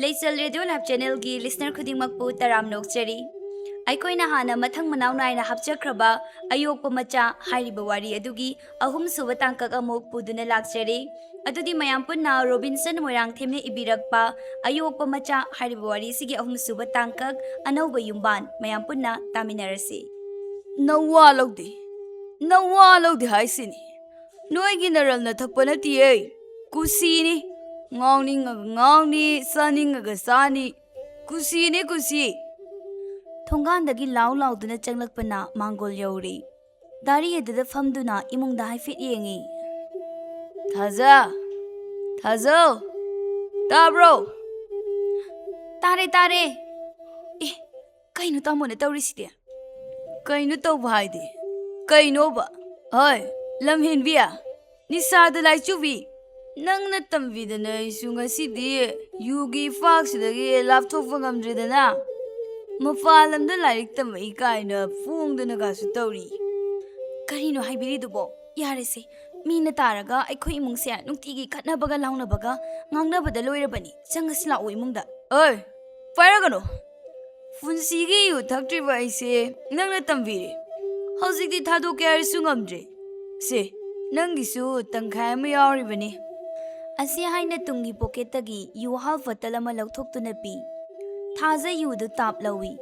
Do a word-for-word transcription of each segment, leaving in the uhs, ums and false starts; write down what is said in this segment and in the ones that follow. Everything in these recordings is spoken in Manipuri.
ꯂꯩꯆꯜ ꯔꯦꯗꯤꯑꯣ ꯂꯥꯏꯚ ꯆꯦꯅꯦꯜꯒꯤ ꯂꯤꯁꯅꯔ ꯈꯨꯗꯤꯡꯃꯛꯄꯨ ꯇꯔꯥꯝꯅ ꯑꯣꯛꯆꯔꯤ꯫ ꯑꯩꯈꯣꯏꯅ ꯍꯥꯟꯅ ꯃꯊꯪ ꯃꯅꯥꯎ ꯅꯥꯏꯅ ꯍꯥꯞꯆꯈ꯭ꯔꯕ ꯑꯌꯣꯛꯄ ꯃꯆꯥ ꯍꯥꯏꯔꯤꯕ ꯋꯥꯔꯤ ꯑꯗꯨꯒꯤ ꯑꯍꯨꯝꯁꯨꯕ ꯇꯥꯡꯀꯛ ꯑꯃꯨꯛ ꯄꯨꯗꯨꯅ ꯂꯥꯛꯆꯔꯤ꯫ ꯑꯗꯨꯗꯤ ꯃꯌꯥꯝ ꯄꯨꯟꯅ ꯔꯣꯕꯤꯟꯁꯟ ꯃꯣꯏꯔꯥꯡꯊꯦꯝꯅ ꯏꯕꯤꯔꯛꯄ ꯑꯌꯣꯛꯄ ꯃꯆꯥ ꯍꯥꯏꯔꯤꯕ ꯋꯥꯔꯤꯁꯤꯒꯤ ꯑꯍꯨꯝꯁꯨꯕ ꯇꯥꯡꯀꯛ ꯑꯅꯧꯕ ꯌꯨꯝꯕꯥꯟ ꯃꯌꯥꯝ ꯄꯨꯟꯅ ꯇꯥꯃꯤꯟꯅꯔꯁꯤ꯫ ꯅꯋꯥ ꯂꯧꯗꯦ, ꯅꯋꯥ ꯂꯧꯗꯦ ꯍꯥꯏꯁꯤꯅꯤ꯫ ꯅꯣꯏꯒꯤ ꯅꯔꯜꯅ ꯊꯛꯄ ꯅꯠꯇꯤꯌꯦ, ꯀꯨꯁꯤꯅꯤ꯫ ꯉꯥꯎꯅꯤꯡꯉꯒ ꯉꯥꯎꯅꯤ, ꯆꯥꯅꯤꯡꯉꯒ ꯆꯥꯅꯤ꯫ ꯀꯨꯁꯤꯅꯤ, ꯀꯨꯁꯤ꯫ ꯊꯣꯡꯒꯥꯟꯗꯒꯤ ꯂꯥꯎ ꯂꯥꯎꯗꯨꯅ ꯆꯪꯂꯛꯄꯅ ꯃꯥꯡꯒꯣꯜ ꯌꯧꯔꯦ꯫ ꯗꯥꯔꯤ ꯑꯗꯨꯗ ꯐꯝꯗꯨꯅ ꯏꯃꯨꯡꯗ ꯍꯥꯏꯐꯦꯠ ꯌꯦꯡꯉꯤ꯫ "ꯊꯥꯖ! ꯊꯥꯖ! ꯇꯥꯕ꯭ꯔꯣ?" "ꯇꯥꯔꯦ, ꯇꯥꯔꯦ꯫ ꯑꯦ, ꯀꯩꯅꯣ ꯇꯥꯃꯣꯅ ꯇꯧꯔꯤꯁꯤꯗꯤ?" "ꯀꯩꯅꯣ ꯇꯧꯕ ꯍꯥꯏꯗꯤ? ꯀꯩꯅꯣꯕ? ꯍꯣꯏ, ꯂꯝꯍꯦꯟꯕꯤ, ꯅꯤꯁꯥꯗ ꯂꯥꯏꯆꯨꯕꯤ, ꯅꯪꯅ ꯇꯝꯕꯤꯗꯅ ꯑꯩꯁꯨ ꯉꯁꯤꯗꯤ ꯌꯨꯒꯤ ꯏꯐꯥꯛꯁꯤꯗꯒꯤ ꯂꯥꯞꯊꯣꯛꯄ ꯉꯝꯗ꯭ꯔꯦꯗꯅ꯫ ꯃꯄꯥꯟ ꯂꯝꯗ ꯂꯥꯏꯔꯤꯛ ꯇꯝꯃꯛꯏ ꯀꯥꯏꯅ ꯐꯣꯡꯗꯅꯒꯁꯨ ꯇꯧꯔꯤ꯫ ꯀꯔꯤꯅꯣ ꯍꯥꯏꯕꯤꯔꯤꯗꯨꯕꯣ? ꯌꯥꯔꯦꯁꯦ, ꯃꯤꯅ ꯇꯥꯔꯒ ꯑꯩꯈꯣꯏ ꯏꯃꯨꯡꯁꯦ ꯅꯨꯡꯇꯤꯒꯤ ꯈꯠꯅꯕꯒ ꯂꯥꯎꯅꯕꯒ ꯉꯥꯡꯅꯕꯗ ꯂꯣꯏꯔꯕꯅꯤ꯫ ꯆꯪꯉꯁꯤ ꯂꯥꯛꯑꯣ ꯏꯃꯨꯡꯗ꯫" "ꯑꯣꯏ, ꯄꯥꯏꯔꯒꯅꯨ꯫ ꯄꯨꯟꯁꯤꯒꯤ ꯌꯨ ꯊꯛꯇ꯭ꯔꯤꯕ ꯑꯩꯁꯦ ꯅꯪꯅ ꯇꯝꯕꯤꯔꯦ꯫ ꯍꯧꯖꯤꯛꯇꯤ ꯊꯥꯗꯣꯛꯀꯦ ꯍꯥꯏꯔꯁꯨ ꯉꯝꯗ꯭ꯔꯦ꯫ ꯁꯦ, ꯅꯪꯒꯤꯁꯨ ꯇꯪꯈꯥꯏ ꯑꯃ ꯌꯥꯎꯔꯤꯕꯅꯤ꯫" ꯑꯁꯤ ꯍꯥꯏꯅ ꯇꯨꯡꯒꯤ ꯄꯣꯀꯦꯠꯇꯒꯤ ꯌꯨ ꯍꯥꯐ ꯕꯣꯇꯜ ꯑꯃ ꯂꯧꯊꯣꯛꯇꯨꯅ ꯄꯤ꯫ ꯊꯥꯖ ꯌꯨꯗꯨ ꯇꯥꯞ ꯂꯧꯏ꯫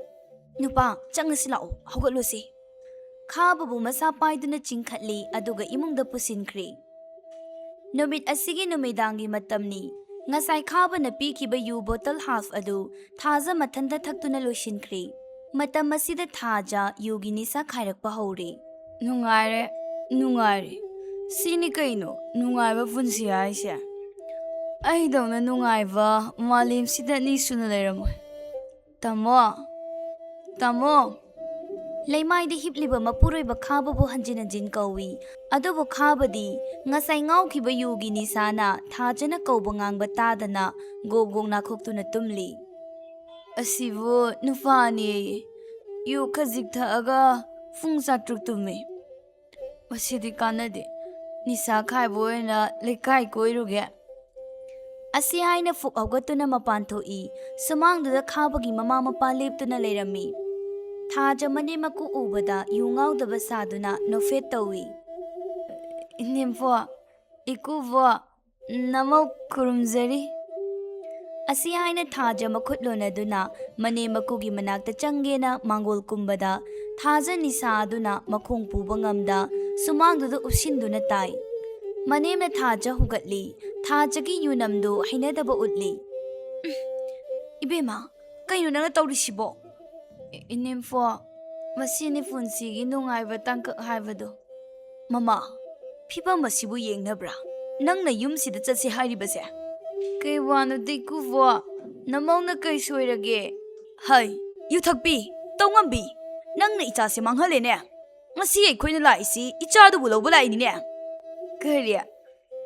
"ꯅꯨꯄꯥ, ꯆꯪꯉꯁꯤ ꯂꯥꯛꯑꯣ, ꯍꯧꯒꯠꯂꯣꯁꯦ꯫" ꯈꯥꯕꯕꯨ ꯃꯁꯥ ꯄꯥꯏꯗꯨꯅ ꯆꯤꯡꯈꯠꯂꯤ, ꯑꯗꯨꯒ ꯏꯃꯨꯡꯗ ꯄꯨꯁꯤꯟꯈ꯭ꯔꯦ꯫ ꯅꯨꯃꯤꯠ ꯑꯁꯤꯒꯤ ꯅꯨꯃꯤꯗꯥꯡꯒꯤ ꯃꯇꯝꯅꯤ꯫ ꯉꯁꯥꯏ ꯈꯥꯕꯅ ꯄꯤꯈꯤꯕ ꯌꯨ ꯕꯣꯇꯜ ꯍꯥꯐ ꯑꯗꯨ ꯊꯥꯖ ꯃꯊꯟꯇ ꯊꯛꯇꯨꯅ ꯂꯣꯏꯁꯤꯟꯈ꯭ꯔꯦ꯫ ꯃꯇꯝ ꯑꯁꯤꯗ ꯊꯥꯖ ꯌꯨꯒꯤ ꯅꯤꯁꯥ ꯈꯥꯏꯔꯛꯄ ꯍꯧꯔꯦ꯫ "ꯅꯨꯡꯉꯥꯏꯔꯦ, ꯅꯨꯡꯉꯥꯏꯔꯦ꯫ ꯁꯤꯅꯤ ꯀꯩꯅꯣ ꯅꯨꯡꯉꯥꯏꯕ ꯄꯨꯟꯁꯤ ꯍꯥꯏꯁꯦ꯫ ꯑꯩꯗꯧꯅ ꯅꯨꯡꯉꯥꯏꯕ ꯃꯥꯂꯦꯝꯁꯤꯗ ꯑꯅꯤ ꯁꯨꯅ ꯂꯩꯔꯝꯃꯣꯏ꯫ ꯇꯥꯃꯣ, ꯇꯥꯃꯣ꯫" ꯂꯩꯃꯥꯏꯗ ꯍꯤꯞꯂꯤꯕ ꯃꯄꯨꯔꯣꯏꯕ ꯈꯥꯕꯕꯨ ꯍꯟꯖꯤꯟ ꯍꯟꯖꯤꯟ ꯀꯧꯏ꯫ ꯑꯗꯨꯕꯨ ꯈꯥꯕꯗꯤ ꯉꯁꯥꯏ ꯉꯥꯎꯈꯤꯕ ꯌꯨꯒꯤ ꯅꯤꯁꯥꯅ ꯊꯥꯖꯅ ꯀꯧꯕ ꯉꯥꯡꯕ ꯇꯥꯗꯅ ꯒꯣꯛ ꯒꯣꯛ ꯅꯥꯈꯣꯛꯇꯨꯅ ꯇꯨꯝꯂꯤ꯫ "ꯑꯁꯤꯕꯨ ꯅꯨꯄꯥꯅꯦꯌꯦ꯫ ꯌꯨ ꯈꯖꯤꯛ ꯊꯛꯑꯒ ꯄꯨꯡ ꯆꯥꯇ꯭ꯔꯨꯛ ꯇꯨꯝꯃꯤ꯫ ꯃꯁꯤꯗꯤ ꯀꯥꯟꯅꯗꯦ꯫ ꯅꯤꯁꯥ ꯈꯥꯏꯕ ꯑꯣꯏꯅ ꯂꯩꯀꯥꯏ ꯀꯣꯏꯔꯨꯒꯦ꯫" ꯑꯁꯤ ꯍꯥꯏꯅ ꯐꯨꯛ ꯍꯧꯒꯠꯇꯨꯅ ꯃꯄꯥꯟ ꯊꯣꯛꯏ꯫ ꯁꯨꯃꯥꯡꯗꯨꯗ ꯈꯥꯕꯒꯤ ꯃꯃꯥ ꯃꯄꯥ ꯂꯦꯞꯇꯨꯅ ꯂꯩꯔꯝꯃꯤ꯫ ꯊꯥꯖ ꯃꯅꯦꯝ ꯃꯀꯨ ꯎꯕꯗ ꯌꯨ ꯉꯥꯎꯗꯕ ꯁꯥꯗꯨꯅ ꯅꯣꯛꯐꯦꯠ ꯇꯧꯏ꯫ "ꯏꯅꯦꯝꯐꯣ, ꯏꯀꯨꯕꯣ, ꯅꯃꯧ ꯈꯨꯔꯨꯝꯖꯔꯤ꯫" ꯑꯁꯤ ꯍꯥꯏꯅ ꯊꯥꯖ ꯃꯈꯨꯠ ꯂꯣꯟꯅꯗꯨꯅ ꯃꯅꯦꯝ ꯃꯀꯨꯒꯤ ꯃꯅꯥꯛꯇ ꯆꯪꯒꯦꯅ ꯃꯥꯡꯒꯣꯜ ꯀꯨꯝꯕꯗ, ꯊꯥꯖ ꯅꯤꯁꯥ ꯑꯗꯨꯅ ꯃꯈꯣꯡ ꯄꯨꯕ ꯉꯝꯗ ꯁꯨꯃꯥꯡꯗꯨꯗ ꯎꯞꯁꯤꯟꯗꯨꯅ ꯇꯥꯏ꯫ ꯃꯅꯦꯝꯅ ꯊꯥꯖ ꯍꯨꯒꯠꯂꯤ꯫ ꯊꯥꯖꯒꯤ ꯌꯨꯅꯝꯗꯨ ꯍꯩꯅꯗꯕ ꯎꯠꯂꯤ꯫ "ꯎꯝ, ꯏꯕꯦꯝꯃ, ꯀꯩꯅꯣ ꯅꯪꯅ ꯇꯧꯔꯤꯁꯤꯕꯣ?" "ꯏ-, ꯏꯅꯦꯝꯐꯣ, ꯃꯁꯤꯅꯤ ꯄꯨꯟꯁꯤꯒꯤ ꯅꯨꯡꯉꯥꯏꯕ ꯇꯥꯡꯀꯛ ꯍꯥꯏꯕꯗꯣ꯫" "ꯃꯃꯥ, ꯐꯤꯕꯝ ꯑꯁꯤꯕꯨ ꯌꯦꯡꯅꯕ꯭ꯔꯥ ꯅꯪꯅ ꯌꯨꯝꯁꯤꯗ ꯆꯠꯁꯤ ꯍꯥꯏꯔꯤꯕꯁꯦ?" "ꯀꯩ ꯋꯥꯅꯣ ꯗꯤꯀꯨꯕꯣ? ꯅꯃꯧꯅ ꯀꯩ ꯁꯣꯏꯔꯒꯦ?" "ꯍꯩ, ꯌꯨꯊꯛꯄꯤ, ꯇꯧꯉꯝꯕꯤ, ꯅꯪꯅ ꯏꯆꯥꯁꯦ ꯃꯥꯡꯍꯜꯂꯦꯅꯦ꯫ ꯉꯁꯤ ꯑꯩꯈꯣꯏꯅ ꯂꯥꯛꯏꯁꯤ ꯏꯆꯥꯗꯨꯕꯨ ꯂꯧꯕ ꯂꯥꯛꯏꯅꯤꯅꯦ꯫" "ꯀꯔꯤ?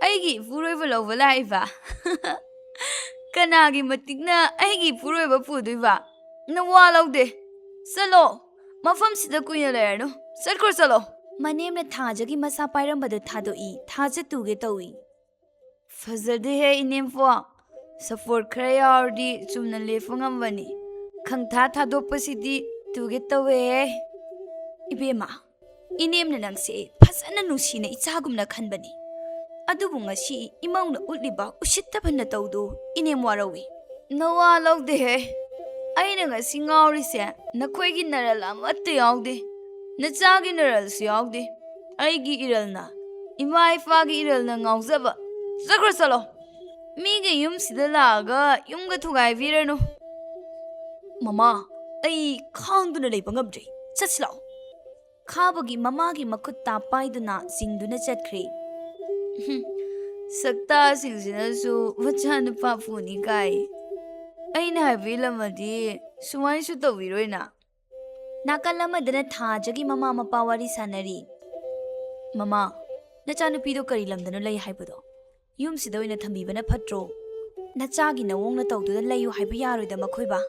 ꯑꯩꯒꯤ ꯏꯄꯨꯔꯣꯏꯕ ꯂꯧꯕ ꯂꯥꯛꯏꯕ?" "ꯀꯅꯥꯒꯤ ꯃꯇꯤꯛꯅ ꯑꯩꯒꯤ ꯏꯄꯨꯔꯣꯏꯕ ꯄꯨꯗꯣꯏꯕ? ꯅꯋꯥ ꯂꯧꯗꯦ꯫ ꯆꯠꯂꯣ, ꯃꯐꯝꯁꯤꯗ ꯀꯨꯏꯅ ꯂꯩꯔꯅꯨ꯫ ꯆꯠꯈ꯭ꯔꯣ, ꯆꯠꯂꯣ꯫" ꯃꯅꯦꯝꯅ ꯊꯥꯖꯒꯤ ꯃꯁꯥ ꯄꯥꯏꯔꯝꯕꯗꯨ ꯊꯥꯗꯣꯛꯏ꯫ ꯊꯥꯖ ꯇꯨꯒꯦ ꯇꯧꯏ꯫ "ꯐꯖꯗꯦꯍꯦ ꯏꯅꯦꯝꯄꯣ꯫ ꯁꯄꯣꯔꯠ ꯈꯔ ꯌꯥꯎꯔꯗꯤ ꯆꯨꯝꯅ ꯂꯦꯞꯄ ꯉꯝꯕꯅꯤ꯫ ꯈꯪꯊꯥ ꯊꯥꯗꯣꯛꯄꯁꯤꯗꯤ ꯇꯨꯒꯦ ꯇꯧꯋꯦꯍꯦ꯫" "ꯏꯕꯦꯝꯃ, ꯏꯅꯦꯝꯅ ꯅꯪꯁꯦ ꯐꯖꯅ ꯅꯨꯡꯁꯤꯅ ꯏꯆꯥꯒꯨꯝꯅ ꯈꯟꯕꯅꯤ꯫ ꯑꯗꯨꯕꯨ ꯉꯁꯤ ꯏꯃꯧꯅ ꯎꯠꯂꯤꯕ ꯎꯁꯤꯠꯇꯕ ꯅꯇꯧꯗꯨ ꯏꯅꯦꯝ ꯋꯥꯔꯧꯏ꯫" "ꯅꯋꯥ ꯂꯧꯗꯦꯍꯦ꯫ ꯑꯩꯅ ꯉꯁꯤ ꯉꯥꯎꯔꯤꯁꯦ ꯅꯈꯣꯏꯒꯤ ꯅꯔꯜ ꯑꯃꯠꯇ ꯌꯥꯎꯗꯦ꯫ ꯅꯆꯥꯒꯤ ꯅꯔꯜꯁꯨ ꯌꯥꯎꯗꯦ꯫ ꯑꯩꯒꯤ ꯏꯔꯜꯅ, ꯏꯃꯥ ꯏꯄꯥꯒꯤ ꯏꯔꯜꯅ ꯉꯥꯎꯖꯕ꯫ ꯆꯠꯈ꯭ꯔꯣ ꯆꯠꯂꯣ꯫ ꯃꯤꯒꯤ ꯌꯨꯝꯁꯤꯗ ꯂꯥꯛꯑꯒ ꯌꯨꯝꯒ ꯊꯨꯒꯥꯏꯕꯤꯔꯅꯨ꯫" "ꯃꯃꯥ, ꯑꯩ ꯈꯥꯡꯗꯨꯅ ꯂꯩꯕ ꯉꯝꯗ꯭ꯔꯦ꯫ ꯆꯠꯁꯤ ꯂꯥꯛꯑꯣ꯫" ꯈꯥꯕꯒꯤ ꯃꯃꯥꯒꯤ ꯃꯈꯨꯠ ꯇꯥ ꯄꯥꯏꯗꯨꯅ ꯆꯤꯡꯗꯨꯅ ꯆꯠꯈ꯭ꯔꯦ꯫ "ꯍꯨꯝ, ꯁꯛꯇꯥꯁꯤꯡꯁꯤꯅꯁꯨ ꯃꯆꯥꯅꯨꯄꯥ ꯄꯨꯅꯤ ꯀꯥꯏ꯫ ꯑꯩꯅ ꯍꯥꯏꯕꯤꯂꯝꯃꯗꯤ ꯁꯨꯃꯥꯏꯁꯨ ꯇꯧꯕꯤꯔꯣꯏꯅ꯫" ꯅꯥꯀꯜ ꯑꯃꯗꯅ ꯊꯥꯖꯒꯤ ꯃꯃꯥ ꯃꯄꯥ ꯋꯥꯔꯤ ꯁꯥꯟꯅꯔꯤ꯫ "ꯃꯃꯥ, ꯅꯆꯥꯅꯨꯄꯤꯗꯣ ꯀꯔꯤ ꯂꯝꯗꯅꯣ ꯂꯩ ꯍꯥꯏꯕꯗꯣ? ꯌꯨꯝꯁꯤꯗ ꯑꯣꯏꯅ ꯊꯝꯕꯤꯕꯅ ꯐꯠꯇ꯭ꯔꯣ? ꯅꯆꯥꯒꯤ ꯅꯑꯣꯡ ꯅꯇꯧꯗꯨꯗ ꯂꯩꯌꯨ ꯍꯥꯏꯕ ꯌꯥꯔꯣꯏꯗ ꯃꯈꯣꯏꯕ꯫"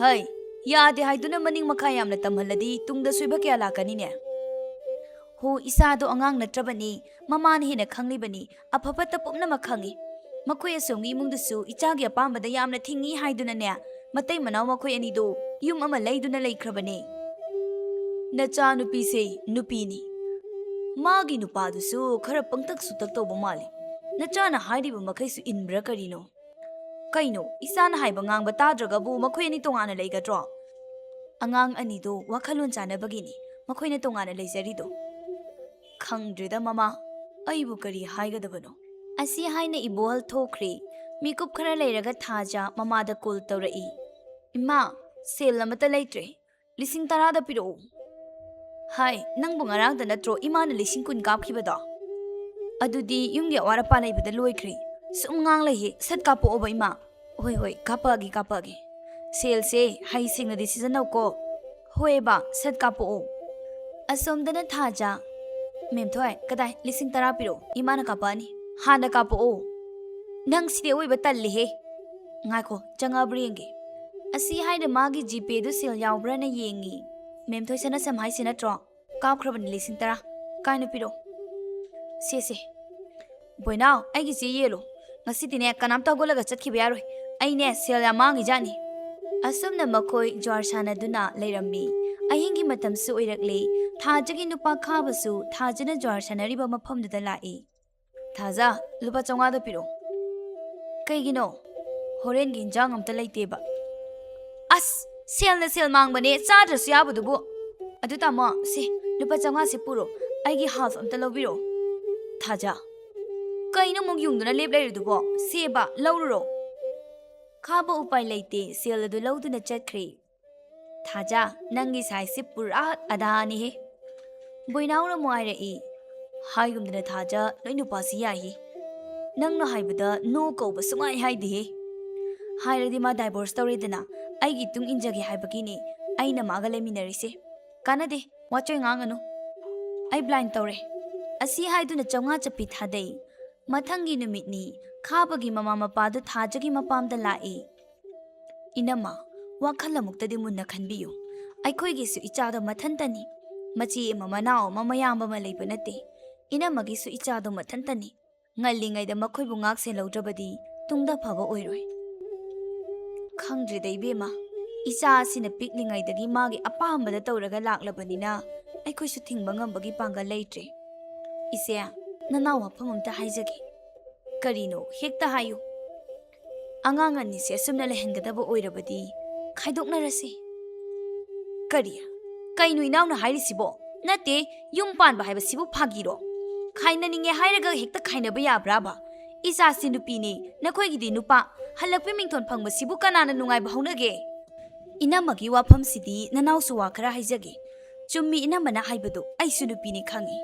"ꯍꯩ, ꯌꯥꯗꯦ ꯍꯥꯏꯗꯨꯅ ꯃꯅꯤꯡ ꯃꯈꯥ ꯌꯥꯝꯅ ꯇꯝꯍꯜꯂꯗꯤ ꯇꯨꯡꯗ ꯁꯣꯏꯕ ꯀꯌꯥ ꯂꯥꯛꯀꯅꯤꯅꯦ꯫" "ꯍꯣ, ꯏꯆꯥꯗꯣ ꯑꯉꯥꯡ ꯅꯠꯇ꯭ꯔꯕꯅꯤ, ꯃꯃꯥꯅ ꯍꯦꯟꯅ ꯈꯪꯂꯤꯕꯅꯤ, ꯑꯐ ꯐꯠꯇ ꯄꯨꯝꯅꯃꯛ ꯈꯪꯏ꯫ ꯃꯈꯣꯏ ꯑꯁꯣꯝꯒꯤ ꯏꯃꯨꯡꯗꯨꯁꯨ ꯏꯆꯥꯒꯤ ꯑꯄꯥꯝꯕꯗ ꯌꯥꯝꯅ ꯊꯤꯡꯉꯤ ꯍꯥꯏꯗꯨꯅꯅꯦ, ꯃꯇꯩ ꯃꯅꯥꯎ ꯃꯈꯣꯏ ꯑꯅꯤꯗꯣ ꯌꯨꯝ ꯑꯃ ꯂꯩꯗꯨꯅ ꯂꯩꯈ꯭ꯔꯕꯅꯦ꯫ ꯅꯆꯥꯅꯨꯄꯤꯁꯦ ꯅꯨꯄꯤꯅꯤ꯫ ꯃꯥꯒꯤ ꯅꯨꯄꯥꯗꯨꯁꯨ ꯈꯔ ꯄꯪꯇꯛ ꯁꯨꯇꯛ ꯇꯧꯕ ꯃꯥꯜꯂꯤ꯫ ꯅꯆꯥꯅ ꯍꯥꯏꯔꯤꯕ ꯃꯈꯩꯁꯨ ꯏꯟꯕ꯭ꯔꯥ ꯀꯔꯤꯅꯣ? ꯀꯩꯅꯣ, ꯏꯆꯥꯅ ꯍꯥꯏꯕ ꯉꯥꯡꯕ ꯇꯥꯗ꯭ꯔꯒꯕꯨ ꯃꯈꯣꯏ ꯑꯅꯤ ꯇꯣꯉꯥꯟꯅ ꯂꯩꯒꯗ꯭ꯔꯣ? ꯑꯉꯥꯡ ꯑꯅꯤꯗꯣ ꯋꯥꯈꯜꯂꯣꯟ ꯆꯥꯟꯅꯕꯒꯤꯅꯤ ꯃꯈꯣꯏꯅ ꯇꯣꯉꯥꯟꯅ ꯂꯩꯖꯔꯤꯗꯣ꯫ ꯈꯪꯗ꯭ꯔꯦꯗ ꯃꯃꯥ, ꯑꯩꯕꯨ ꯀꯔꯤ ꯍꯥꯏꯒꯗꯕꯅꯣ? ꯑꯁꯤ ꯍꯥꯏꯅ ꯏꯕꯣꯍꯜ ꯊꯣꯛꯈ꯭ꯔꯦ꯫ ꯃꯤꯀꯨꯞ ꯈꯔ ꯂꯩꯔꯒ ꯊꯥꯖ ꯃꯃꯥꯗ ꯀꯣꯜ ꯇꯧꯔꯛꯏ꯫ "ꯏꯃꯥ, ꯁꯦꯜ ꯑꯃꯠꯇ ꯂꯩꯇ꯭ꯔꯦ꯫ ꯂꯤꯁꯤꯡ ꯇꯔꯥꯗ ꯄꯤꯔꯛꯎ"꯫ "ꯍꯥꯏ, ꯅꯪꯕꯨ ꯉꯔꯥꯡꯗ ꯅꯠꯇ꯭ꯔꯣ ꯏꯃꯥꯅ ꯂꯤꯁꯤꯡ ꯀꯨꯟ ꯀꯥꯞꯈꯤꯕꯗꯣ? ꯑꯗꯨꯗꯤ ꯌꯨꯝꯒꯤ ꯑꯋꯥꯠ ꯑꯄꯥ ꯂꯩꯕꯗ ꯂꯣꯏꯈ꯭ꯔꯦ꯫ ꯁꯨꯝ ꯉꯥꯡ ꯂꯩꯌꯦ, ꯁꯠ ꯀꯥꯞꯄꯛꯑꯣꯕ ꯏꯃꯥ"꯫ "ꯍꯣꯏ, ꯍꯣꯏ, ꯀꯥꯞꯄꯛꯑꯒꯦ, ꯀꯥꯞꯄꯛꯑꯒꯦ꯫ ꯁꯦꯜꯁꯦ ꯍꯩ ꯁꯤꯡꯅꯗꯤ ꯁꯤꯖꯤꯟꯅꯧꯀꯣ"꯫ "ꯍꯣꯏꯕ, ꯁꯠ ꯀꯥꯞꯄꯛꯑꯣ"꯫ ꯑꯁꯣꯝꯗꯅ ꯊꯥꯖ꯫ "ꯃꯦꯝꯊꯣꯏ, ꯀꯗꯥꯏ? ꯂꯤꯁꯤꯡ ꯇꯔꯥ ꯄꯤꯔꯛꯑꯣ, ꯏꯃꯥꯅ ꯀꯥꯞꯄꯛꯑꯅꯤ"꯫ "ꯍꯥꯟꯅ ꯀꯥꯞꯄꯛꯑꯣ"꯫ "ꯅꯪ ꯁꯤꯗꯤ ꯑꯋꯣꯏꯕ ꯇꯜꯂꯤꯍꯦ"꯫ "ꯉꯥꯏꯈꯣ, ꯆꯪꯉꯛꯑꯕ꯭ꯔꯥ ꯌꯦꯡꯒꯦ"꯫ ꯑꯁꯤ ꯍꯥꯏꯅ ꯃꯥꯒꯤ ꯖꯤꯄꯦꯗꯨ ꯁꯦꯜ ꯌꯥꯎꯕ꯭ꯔꯥꯅ ꯌꯦꯡꯉꯤ꯫ "ꯃꯦꯝꯊꯣꯏ ꯁꯅꯥꯁꯝ ꯍꯥꯏꯁꯤ ꯅꯠꯇ꯭ꯔꯣ? ꯀꯥꯞꯈ꯭ꯔꯕꯅꯤ ꯂꯤꯁꯤꯡ ꯇꯔꯥ꯫ ꯀꯥꯏꯅ ꯄꯤꯔꯛꯑꯣ"꯫ "ꯁꯦ, ꯁꯦ꯫ ꯕꯣꯏꯅꯥꯎ, ꯑꯩꯒꯤ ꯆꯦ ꯌꯦꯜꯂꯨ꯫ ꯉꯁꯤꯗꯤꯅꯦ ꯀꯅꯥꯝꯇ ꯍꯧꯒꯠꯂꯒ ꯆꯠꯈꯤꯕ ꯌꯥꯔꯣꯏ꯫ ꯑꯩꯅꯦ ꯁꯦꯜ ꯌꯥꯝ ꯃꯥꯡꯉꯤꯖꯥꯠꯅꯤ"꯫ ꯑꯁꯨꯝꯅ ꯃꯈꯣꯏ ꯖ꯭ꯋꯥꯔ ꯁꯥꯟꯅꯗꯨꯅ ꯂꯩꯔꯝꯃꯤ꯫ ꯑꯍꯤꯡꯒꯤ ꯃꯇꯝꯁꯨ ꯑꯣꯏꯔꯛꯂꯦ꯫ ꯊꯥꯖꯒꯤ ꯅꯨꯄꯥ ꯈꯥꯕꯁꯨ ꯊꯥꯖꯅ ꯖ꯭ꯋꯥꯔ ꯁꯥꯟꯅꯔꯤꯕ ꯃꯐꯝꯗꯨꯗ ꯂꯥꯛꯏ꯫ "ꯊꯥꯖ, ꯂꯨꯄꯥ ꯆꯥꯝꯃꯉꯥꯗ ꯄꯤꯔꯛꯑꯣ"꯫ "ꯀꯩꯒꯤꯅꯣ?" "ꯍꯣꯔꯦꯟꯒꯤ ꯏꯟꯖꯥꯡ ꯑꯝꯇ ꯂꯩꯇꯦꯕ"꯫ "ꯑꯁ, ꯁꯦꯜꯅ ꯁꯦꯜ ꯃꯥꯡꯕꯅꯦ, ꯆꯥꯗ꯭ꯔꯁꯨ ꯌꯥꯕꯗꯨꯕꯨ"꯫ "ꯑꯗꯨ ꯇꯥꯃꯣ, ꯁꯦ, ꯂꯨꯄꯥ ꯆꯥꯝꯃꯉꯥꯁꯦ ꯄꯨꯔꯣ, ꯑꯩꯒꯤ ꯍꯥꯐ ꯑꯝꯇ ꯂꯧꯕꯤꯔꯛꯑꯣ"꯫ "ꯊꯥꯖ, ꯀꯩꯅꯣ ꯑꯃꯨꯛ ꯌꯨꯡꯗꯨꯅ ꯂꯦꯞ ꯂꯩꯔꯤꯗꯨꯕꯣ? ꯁꯦꯕ, ꯂꯧꯔꯨꯔꯣ"꯫ ꯈꯥꯕ ꯎꯄꯥꯏ ꯂꯩꯇꯦ, ꯁꯦꯜ ꯑꯗꯨ ꯂꯧꯗꯨꯅ ꯆꯠꯈ꯭ꯔꯦ꯫ "ꯊꯥꯖ, ꯅꯪꯒꯤ ꯁꯥꯏꯖꯁꯤ ꯄꯨꯔꯥ ꯑꯗꯥꯅꯤꯍꯦ"꯫ ꯕꯣꯏꯅꯥꯎꯅ ꯑꯃꯨꯛ ꯍꯥꯏꯔꯛꯏ꯫ "ꯍꯥꯏꯒꯨꯝꯗꯅ ꯊꯥꯖ, ꯅꯣꯏ ꯅꯨꯄꯥꯁꯤ ꯌꯥꯏꯍꯦ꯫ ꯅꯪꯅ ꯍꯥꯏꯕꯗ no ꯀꯧꯕ ꯁꯨꯡꯍꯥꯏ ꯍꯥꯏꯗꯦꯍꯦ꯫ ꯍꯥꯏꯔꯗꯤ ꯃꯥ ꯗꯥꯏꯚꯣꯔꯁ ꯇꯧꯔꯦꯗꯅ, ꯑꯩꯒꯤ ꯏꯇꯨꯡ ꯏꯟꯖꯒꯦ ꯍꯥꯏꯕꯒꯤꯅꯦ ꯑꯩꯅ ꯃꯥꯒ ꯂꯩꯃꯤꯟꯅꯔꯤꯁꯦ꯫ ꯀꯥꯟꯅꯗꯦ, ꯋꯥꯆꯣꯏ ꯉꯥꯡꯒꯅꯨ꯫ ꯑꯩ ꯕ꯭ꯂꯥꯏꯟ ꯇꯧꯔꯦ"꯫ ꯑꯁꯤ ꯍꯥꯏꯗꯨꯅ ꯆꯥꯝꯃꯉꯥ ꯆꯞꯄꯤ ꯊꯥꯗꯩ꯫ ꯃꯊꯪꯒꯤ ꯅꯨꯃꯤꯠꯅꯤ꯫ ꯈꯥꯕꯒꯤ ꯃꯃꯥ ꯃꯄꯥꯗꯨ ꯊꯥꯖꯒꯤ ꯃꯄꯥꯝꯗ ꯂꯥꯛꯏ꯫ "ꯏꯅꯝꯃ, ꯋꯥꯈꯜ ꯑꯃꯨꯛꯇꯗꯤ ꯃꯨꯟꯅ ꯈꯟꯕꯤꯌꯨ꯫ ꯑꯩꯈꯣꯏꯒꯤꯁꯨ ꯏꯆꯥꯗꯣ ꯃꯊꯟꯇꯅꯤ꯫ ꯃꯆꯦ ꯑꯃ, ꯃꯅꯥꯎ ꯑꯃ, ꯃꯌꯥꯝꯕ ꯑꯃ ꯂꯩꯕ ꯅꯠꯇꯦ꯫ ꯏꯅꯝꯃꯒꯤꯁꯨ ꯏꯆꯥꯗꯣ ꯃꯊꯟꯇꯅꯤ꯫ ꯉꯜꯂꯤꯉꯩꯗ ꯃꯈꯣꯏꯕꯨ ꯉꯥꯛ ꯁꯦꯜꯍꯧꯗ꯭ꯔꯕꯗꯤ ꯇꯨꯡꯗ ꯐꯕ ꯑꯣꯏꯔꯣꯏ꯫ ꯈꯪꯗ꯭ꯔꯦꯗ ꯏꯕꯦꯝꯃ, ꯏꯆꯥ ꯑꯁꯤꯅ ꯄꯤꯛꯂꯤꯉꯩꯗꯒꯤ ꯃꯥꯒꯤ ꯑꯄꯥꯝꯕꯗ ꯇꯧꯔꯒ ꯂꯥꯛꯂꯕꯅꯤꯅ ꯑꯩꯈꯣꯏꯁꯨ ꯊꯤꯡꯕ ꯉꯝꯕꯒꯤ ꯄꯥꯡꯒꯜ ꯂꯩꯇ꯭ꯔꯦ꯫ ꯏꯆꯦ, ꯅꯅꯥꯎ ꯋꯥꯐꯝ ꯑꯝꯇ ꯍꯥꯏꯖꯒꯦ꯫ ꯀꯔꯤꯅꯣ? ꯍꯦꯛꯇ ꯍꯥꯏꯌꯨ꯫ ꯑꯉꯥꯡ ꯑꯅꯤꯁꯦ ꯑꯁꯨꯝꯅ ꯂꯩꯍꯟꯒꯗꯕ ꯑꯣꯏꯔꯕꯗꯤ ꯈꯥꯏꯗꯣꯛꯅꯔꯁꯤ꯫ ꯀꯔꯤ? ꯀꯩꯅꯣ ꯏꯅꯥꯎꯅ ꯍꯥꯏꯔꯤꯁꯤꯕꯣ? ꯅꯠꯇꯦ, ꯌꯨꯝ ꯄꯥꯟꯕ ꯍꯥꯏꯕꯁꯤꯕꯨ ꯐꯥꯒꯤꯔꯣ? ꯈꯥꯏꯅꯅꯤꯡꯉꯦ ꯍꯥꯏꯔꯒ ꯍꯦꯛꯇ ꯈꯥꯏꯅꯕ ꯌꯥꯕ꯭ꯔꯥꯕ? ꯏꯆꯥꯁꯤ ꯅꯨꯄꯤꯅꯤ, ꯅꯈꯣꯏꯒꯤꯗꯤ ꯅꯨꯄꯥ꯫ ꯍꯜꯂꯛꯄꯤ ꯃꯤꯡꯊꯣꯟ ꯐꯪꯕꯁꯤꯕꯨ ꯀꯅꯥꯅ ꯅꯨꯡꯉꯥꯏꯕ ꯍꯧꯅꯒꯦ? ꯏꯅꯝꯃꯒꯤ ꯋꯥꯐꯝꯁꯤꯗꯤ ꯅꯅꯥꯎꯁꯨ ꯋꯥ ꯈꯔ ꯍꯥꯏꯖꯒꯦ꯫ ꯆꯨꯝꯃꯤ ꯏꯅꯝꯃꯅ ꯍꯥꯏꯕꯗꯨ, ꯑꯩꯁꯨ ꯅꯨꯄꯤꯅꯤ ꯈꯪꯉꯤ꯫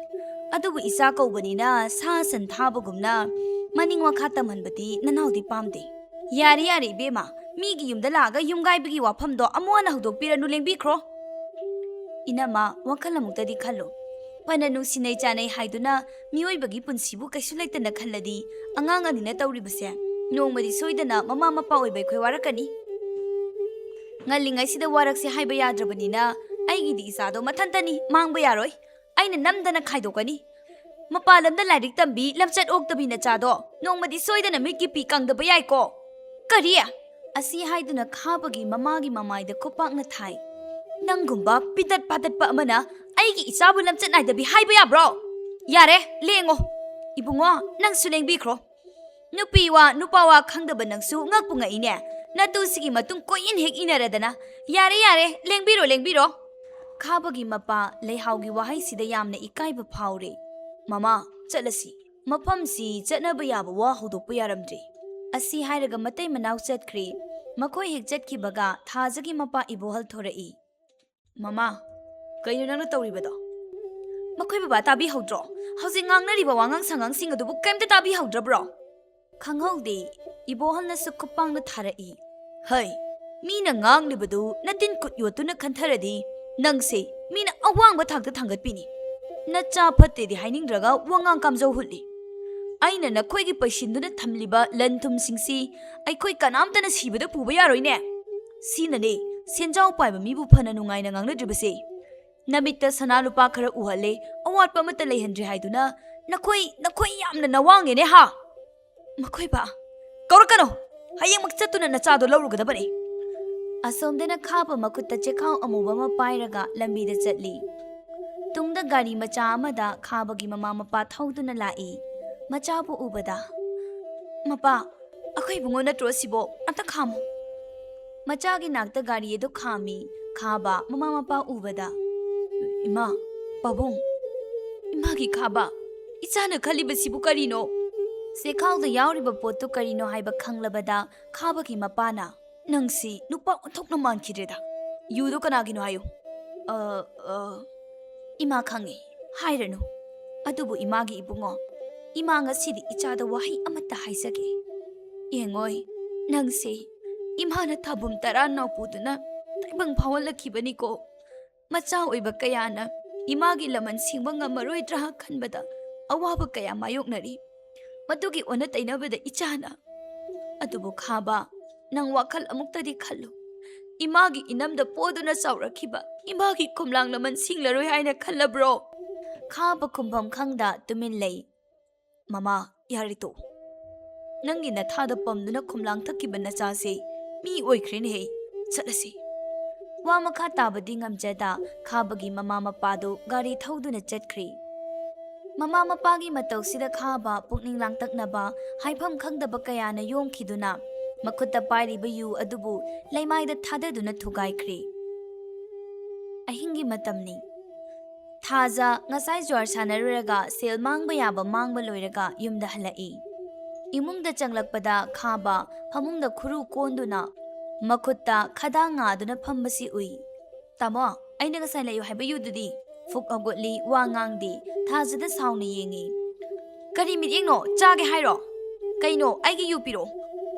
ꯑꯗꯨꯕꯨ ꯏꯆꯥ ꯀꯧꯕꯅꯤꯅ ꯁꯥ ꯁꯟ ꯊꯥꯕꯒꯨꯝꯅ ꯃꯅꯤꯡ ꯃꯈꯥ ꯇꯝꯍꯟꯕꯗꯤ ꯅꯅꯥꯎꯗꯤ ꯄꯥꯝꯗꯦ꯫ ꯌꯥꯔꯦ, ꯌꯥꯔꯦ ꯏꯕꯦꯝꯃ, ꯃꯤꯒꯤ ꯌꯨꯝꯗ ꯂꯥꯛꯑꯒ ꯌꯨꯝꯒꯥꯏꯕꯒꯤ ꯋꯥꯐꯝꯗꯣ ꯑꯃꯨꯛ ꯍꯟꯅ ꯍꯧꯗꯣꯛꯄꯤꯔꯅꯨ, ꯂꯦꯡꯕꯤꯈ꯭ꯔꯣ꯫ ꯏꯅꯝꯃ, ꯋꯥꯈꯜ ꯑꯃꯨꯛꯇꯗꯤ ꯈꯜꯂꯨ꯫ ꯐꯅ ꯅꯨꯡꯁꯤꯅꯩ ꯆꯥꯅꯩ ꯍꯥꯏꯗꯨꯅ ꯃꯤꯑꯣꯏꯕꯒꯤ ꯄꯨꯟꯁꯤꯕꯨ ꯀꯩꯁꯨ ꯂꯩꯇꯅ ꯈꯜꯂꯗꯤ, ꯑꯉꯥꯡ ꯑꯅꯤꯅ ꯇꯧꯔꯤꯕꯁꯦ ꯅꯣꯡꯃꯗꯤ ꯁꯣꯏꯗꯅ ꯃꯃꯥ ꯃꯄꯥ ꯑꯣꯏꯕ ꯑꯩꯈꯣꯏ ꯋꯥꯔꯛꯀꯅꯤ꯫ ꯉꯜꯂꯤꯉꯩꯁꯤꯗ ꯋꯥꯔꯛꯁꯦ ꯍꯥꯏꯕ ꯌꯥꯗ꯭ꯔꯕꯅꯤꯅ ꯑꯩꯒꯤꯗꯤ ꯏꯆꯥꯗꯣ ꯃꯊꯟꯇꯅꯤ, ꯃꯥꯡꯕ ꯌꯥꯔꯣꯏ꯫ ꯑꯩꯅ ꯅꯝꯗꯅ ꯈꯥꯏꯗꯣꯛꯀꯅꯤ꯫ ꯃꯄꯥꯟ ꯂꯝꯗ ꯂꯥꯏꯔꯤꯛ ꯇꯝꯕꯤ, ꯂꯝꯆꯠ ꯑꯣꯛꯇꯕꯤ ꯅꯆꯥꯗꯣ ꯅꯣꯡꯃꯗꯤ ꯁꯣꯏꯗꯅ ꯃꯤꯠꯀꯤ ꯄꯤ ꯀꯪꯗꯕ ꯌꯥꯏꯀꯣ꯫ ꯀꯔꯤ? ꯑꯁꯤ ꯍꯥꯏꯗꯨꯅ ꯈꯥꯕꯒꯤ ꯃꯃꯥꯒꯤ ꯃꯃꯥꯏꯗ ꯈꯨꯄꯥꯛꯅ ꯊꯥꯏ꯫ ꯅꯪꯒꯨꯝꯕ ꯄꯤꯇꯠ ꯄꯥꯇꯠꯄ ꯑꯃꯅ ꯑꯩꯒꯤ ꯏꯆꯥꯕꯨ ꯂꯝꯆꯠ ꯅꯥꯏꯗꯕꯤ ꯍꯥꯏꯕ ꯌꯥꯕ꯭ꯔꯣ? ꯌꯥꯔꯦ, ꯂꯦꯡꯉꯣ꯫ ꯏꯕꯨꯡꯉꯣ, ꯅꯪꯁꯨ ꯂꯦꯡꯕꯤꯈ꯭ꯔꯣ꯫ ꯅꯨꯄꯤ ꯋꯥ, ꯅꯨꯄꯥ ꯋꯥ ꯈꯪꯗꯕ ꯅꯪꯁꯨ ꯉꯛꯄꯨ ꯉꯛꯏꯅꯦ꯫ ꯅꯇꯨꯁꯤꯒꯤ ꯃꯇꯨꯡ ꯀꯣꯏꯏꯟ ꯍꯦꯛ ꯏꯟꯅꯔꯗꯅ꯫ ꯌꯥꯔꯦ, ꯌꯥꯔꯦ, ꯂꯦꯡꯕꯤꯔꯣ, ꯂꯦꯡꯕꯤꯔꯣ꯫ ꯈꯥꯕꯒꯤ ꯃꯄꯥ ꯂꯩꯍꯥꯎꯒꯤ ꯋꯥꯍꯩꯁꯤꯗ ꯌꯥꯝꯅ ꯏꯀꯥꯏꯕ ꯐꯥꯎꯔꯦ꯫ ꯃꯃꯥ, ꯆꯠꯂꯁꯤ꯫ ꯃꯐꯝꯁꯤ ꯆꯠꯅꯕ ꯌꯥꯕ ꯋꯥ ꯍꯧꯗꯣꯛꯄ ꯌꯥꯔꯝꯗ꯭ꯔꯦ꯫ ꯑꯁꯤ ꯍꯥꯏꯔꯒ ꯃꯇꯩ ꯃꯅꯥꯎ ꯆꯠꯈ꯭ꯔꯦ꯫ ꯃꯈꯣꯏ ꯍꯦꯛ ꯆꯠꯈꯤꯕꯒ ꯊꯥꯖꯒꯤ ꯃꯄꯥ ꯏꯕꯣꯍꯜ ꯊꯣꯔꯛꯏ꯫ ꯃꯃꯥ, ꯀꯩꯅꯣ ꯅꯪꯅ ꯇꯧꯔꯤꯕꯗꯣ? ꯃꯈꯣꯏ ꯕꯕꯥ ꯇꯥꯕꯤꯍꯧꯗ꯭ꯔꯣ? ꯍꯧꯖꯤꯛ ꯉꯥꯡꯅꯔꯤꯕ ꯋꯥꯉꯥꯡ ꯁꯉꯥꯡꯁꯤꯡ ꯑꯗꯨꯕꯨ ꯀꯩꯝꯇ ꯇꯥꯕꯤꯍꯧꯗ꯭ꯔꯕ꯭ꯔꯣ? ꯈꯪꯍꯧꯗꯦ, ꯏꯕꯣꯍꯜꯅꯁꯨ ꯈꯨꯄꯥꯡꯅ ꯊꯥꯔꯛꯏ꯫ ꯍꯩ, ꯃꯤꯅ ꯉꯥꯡꯂꯤꯕꯗꯨ ꯅꯇꯤꯟ ꯀꯨꯠ ꯌꯣꯠꯇꯨꯅ ꯈꯟꯊꯔꯗꯤ ꯅꯪꯁꯦ ꯃꯤꯅ ꯑꯋꯥꯡꯕ ꯊꯥꯛꯇ ꯊꯥꯡꯒꯠꯄꯤꯅꯤ꯫ ꯅꯆꯥ ꯐꯠꯇꯦꯗꯤ ꯍꯥꯏꯅꯤꯡꯗ꯭ꯔꯒ ꯋꯥꯉꯥꯡ ꯀꯥꯝꯖꯧ ꯍꯨꯠꯂꯤ꯫ ꯑꯩꯅ ꯅꯈꯣꯏꯒꯤ ꯄꯩꯁꯤꯟꯗꯨꯅ ꯊꯝꯂꯤꯕ ꯂꯟ ꯊꯨꯝꯁꯤꯡꯁꯤ ꯑꯩꯈꯣꯏ ꯀꯅꯥꯝꯇꯅ ꯁꯤꯕꯗ ꯄꯨꯕ ꯌꯥꯔꯣꯏꯅꯦ꯫ ꯁꯤꯅꯅꯦ ꯁꯦꯟꯖꯥꯎ ꯄꯥꯏꯕ ꯃꯤꯕꯨ ꯐꯅ ꯅꯨꯡꯉꯥꯏꯅ ꯉꯥꯡꯅꯗ꯭ꯔꯤꯕꯁꯦ꯫ ꯅꯃꯤꯠꯇ ꯁꯅꯥ ꯂꯨꯄꯥ ꯈꯔ ꯎꯍꯜꯂꯦ, ꯑꯋꯥꯠꯄ ꯑꯃꯠꯇ ꯂꯩꯍꯟꯗ꯭ꯔꯦ ꯍꯥꯏꯗꯨꯅ ꯅꯈꯣꯏ, ꯅꯈꯣꯏ ꯌꯥꯝꯅ ꯅꯋꯥꯡꯉꯦꯅꯦ ꯍꯥ? ꯃꯈꯣꯏꯕ, ꯀꯧꯔꯛꯀꯅꯨ꯫ ꯍꯌꯦꯡꯃꯛ ꯆꯠꯇꯨꯅ ꯅꯆꯥꯗꯣ ꯂꯧꯔꯨꯒꯗꯕꯅꯤ꯫ ꯑꯁꯣꯝꯗꯅ ꯈꯥꯕ ꯃꯈꯨꯠꯇ ꯆꯦꯈꯥꯎ ꯑꯃꯨꯕ ꯑꯃ ꯄꯥꯏꯔꯒ ꯂꯝꯕꯤꯗ ꯆꯠꯂꯤ꯫ ꯇꯨꯡꯗ ꯒꯥꯔꯤ ꯃꯆꯥ ꯑꯃꯗ ꯈꯥꯕꯒꯤ ꯃꯃꯥ ꯃꯄꯥ ꯊꯧꯗꯨꯅ ꯂꯥꯛꯏ꯫ ꯃꯆꯥꯕꯨ ꯎꯕꯗ, "ꯃꯄꯥ, ꯑꯩꯈꯣꯏ ꯏꯕꯨꯡꯉꯣ ꯅꯠꯇ꯭ꯔꯣ ꯑꯁꯤꯕꯣ? ꯑꯝꯇ ꯈꯥꯝꯃꯨ꯫" ꯃꯆꯥꯒꯤ ꯅꯥꯛꯇ ꯒꯥꯔꯤ ꯑꯗꯨ ꯈꯥꯝꯃꯤ꯫ ꯈꯥꯕ ꯃꯃꯥ ꯃꯄꯥ ꯎꯕꯗ, "ꯏꯃꯥ, ꯄꯥꯕꯨꯡ, ꯏꯃꯥꯒꯤ ꯈꯥꯕ, ꯏꯆꯥꯅ ꯈꯜꯂꯤꯕꯁꯤꯕꯨ ꯀꯔꯤꯅꯣ?" ꯆꯦꯈꯥꯎꯗ ꯌꯥꯎꯔꯤꯕ ꯄꯣꯠꯇꯨ ꯀꯔꯤꯅꯣ ꯍꯥꯏꯕ ꯈꯪꯂꯕꯗ ꯈꯥꯕꯒꯤ ꯃꯄꯥꯅ, "ꯅꯪꯁꯤ ꯅꯨꯄꯥ ꯑꯣꯟꯊꯣꯛꯅ ꯃꯥꯟꯈꯤꯗ꯭ꯔꯦꯗ꯫ ꯌꯨꯗꯣ ꯀꯅꯥꯒꯤꯅꯣ ꯍꯥꯏꯌꯨ꯫" "ꯑ, ꯑ, ꯏꯃꯥ ꯈꯪꯉꯦ, ꯍꯥꯏꯔꯅꯨ꯫ ꯑꯗꯨꯕꯨ ꯏꯃꯥꯒꯤ ꯏꯕꯨꯡꯉꯣ, ꯏꯃꯥ ꯉꯁꯤꯗꯤ ꯏꯆꯥꯗ ꯋꯥꯍꯩ ꯑꯃꯠꯇ ꯍꯥꯏꯖꯒꯦ꯫ ꯌꯦꯡꯉꯣꯏ, ꯅꯪꯁꯦ ꯏꯃꯥꯅ ꯊꯥꯕꯨꯝ ꯇꯔꯥ ꯅꯥꯎꯄꯨꯗꯨꯅ ꯇꯥꯏꯕꯪ ꯐꯥꯎꯍꯜꯂꯛꯈꯤꯕꯅꯤꯀꯣ꯫ ꯃꯆꯥ ꯑꯣꯏꯕ ꯀꯌꯥꯅ ꯏꯃꯥꯒꯤ ꯂꯃꯟ ꯁꯤꯡꯕ ꯉꯝꯃꯔꯣꯏꯗ꯭ꯔꯥ ꯈꯟꯕꯗ ꯑꯋꯥꯕ ꯀꯌꯥ ꯃꯥꯌꯣꯛꯅꯔꯤ꯫ ꯃꯗꯨꯒꯤ ꯑꯣꯟꯅ ꯇꯩꯅꯕꯗ ꯏꯆꯥꯅ꯫ ꯑꯗꯨꯕꯨ ꯈꯥꯕ, ꯅꯪ ꯋꯥꯈꯜ ꯑꯃꯨꯛꯇꯗꯤ ꯈꯜꯂꯨ꯫ ꯏꯃꯥꯒꯤ ꯏꯅꯝꯗ ꯄꯣꯗꯨꯅ ꯆꯥꯎꯔꯛꯈꯤꯕ ꯏꯃꯥꯒꯤ ꯈꯨꯝꯂꯥꯡ ꯂꯃꯟ ꯁꯤꯡꯂꯔꯣꯏ ꯍꯥꯏꯅ ꯈꯜꯂꯕ꯭ꯔꯣ?" ꯈꯥꯕ ꯈꯨꯝꯐꯝ ꯈꯪꯗ ꯇꯨꯃꯤꯟ ꯂꯩ꯫ "ꯃꯃꯥ, ꯌꯥꯔꯦ ꯇꯣꯛꯎ꯫ ꯅꯪꯒꯤ ꯅꯊꯥꯗ ꯄꯝꯗꯨꯅ ꯈꯨꯝꯂꯥꯡ ꯊꯛꯈꯤꯕ ꯅꯆꯥꯁꯦ ꯃꯤ ꯑꯣꯏꯈ꯭ꯔꯦꯅꯦꯍꯦ꯫ ꯆꯠꯂꯁꯤ꯫" ꯋꯥ ꯃꯈꯥ ꯇꯥꯕꯗꯤ ꯉꯝꯖꯗ ꯈꯥꯕꯒꯤ ꯃꯃꯥ ꯃꯄꯥꯗꯨ ꯒꯥꯔꯤ ꯊꯧꯗꯨꯅ ꯆꯠꯈ꯭ꯔꯤ꯫ ꯃꯃꯥ ꯃꯄꯥꯒꯤ ꯃꯇꯧꯁꯤꯗ ꯈꯥꯕ ꯄꯨꯛꯅꯤꯡ ꯂꯥꯡꯇꯛꯅꯕ ꯍꯥꯏꯐꯝ ꯈꯪꯗꯕ ꯀꯌꯥꯅ ꯌꯣꯝꯈꯤꯗꯨꯅ ꯃꯈꯨꯠꯇ ꯄꯥꯏꯔꯤꯕ ꯌꯨ ꯑꯗꯨꯕꯨ ꯂꯩꯃꯥꯏꯗ ꯊꯥꯗꯗꯨꯅ ꯊꯨꯒꯥꯏꯈ꯭ꯔꯤ꯫ ꯑꯍꯤꯡꯒꯤ ꯃꯇꯝꯅꯤ꯫ ꯊꯥꯖ ꯉꯁꯥꯏ ꯖ꯭ꯋꯥꯔ ꯁꯥꯟꯅꯔꯨꯔꯒ ꯁꯦꯜ ꯃꯥꯡꯕ ꯌꯥꯕ ꯃꯥꯡꯕ ꯂꯣꯏꯔꯒ ꯌꯨꯝꯗ ꯍꯜꯂꯛꯏ꯫ ꯏꯃꯨꯡꯗ ꯆꯪꯂꯛꯄꯗ ꯈꯥꯕ ꯐꯃꯨꯡꯗ ꯈꯨꯔꯨ ꯀꯣꯟꯗꯨꯅ ꯃꯈꯨꯠꯇ ꯈꯗꯥꯡ ꯉꯥꯗꯨꯅ ꯐꯝꯕꯁꯤ ꯎꯏ꯫ "ꯇꯥꯃꯣ, ꯑꯩꯅ ꯉꯁꯥꯏ ꯂꯩꯌꯨ ꯍꯥꯏꯕ ꯌꯨꯗꯨꯗꯤ?" ꯐꯨꯛ ꯍꯧꯒꯠꯂꯤ, ꯋꯥ ꯉꯥꯡꯗꯦ꯫ ꯊꯥꯖꯗ ꯁꯥꯎꯅ ꯌꯦꯡꯉꯤ꯫ "ꯀꯔꯤ ꯃꯤꯠꯌꯦꯡꯅꯣ? ꯆꯥꯒꯦ ꯍꯥꯏꯔꯣ? ꯀꯩꯅꯣ, ꯑꯩꯒꯤ ꯌꯨ ꯄꯤꯔꯛꯑꯣ꯫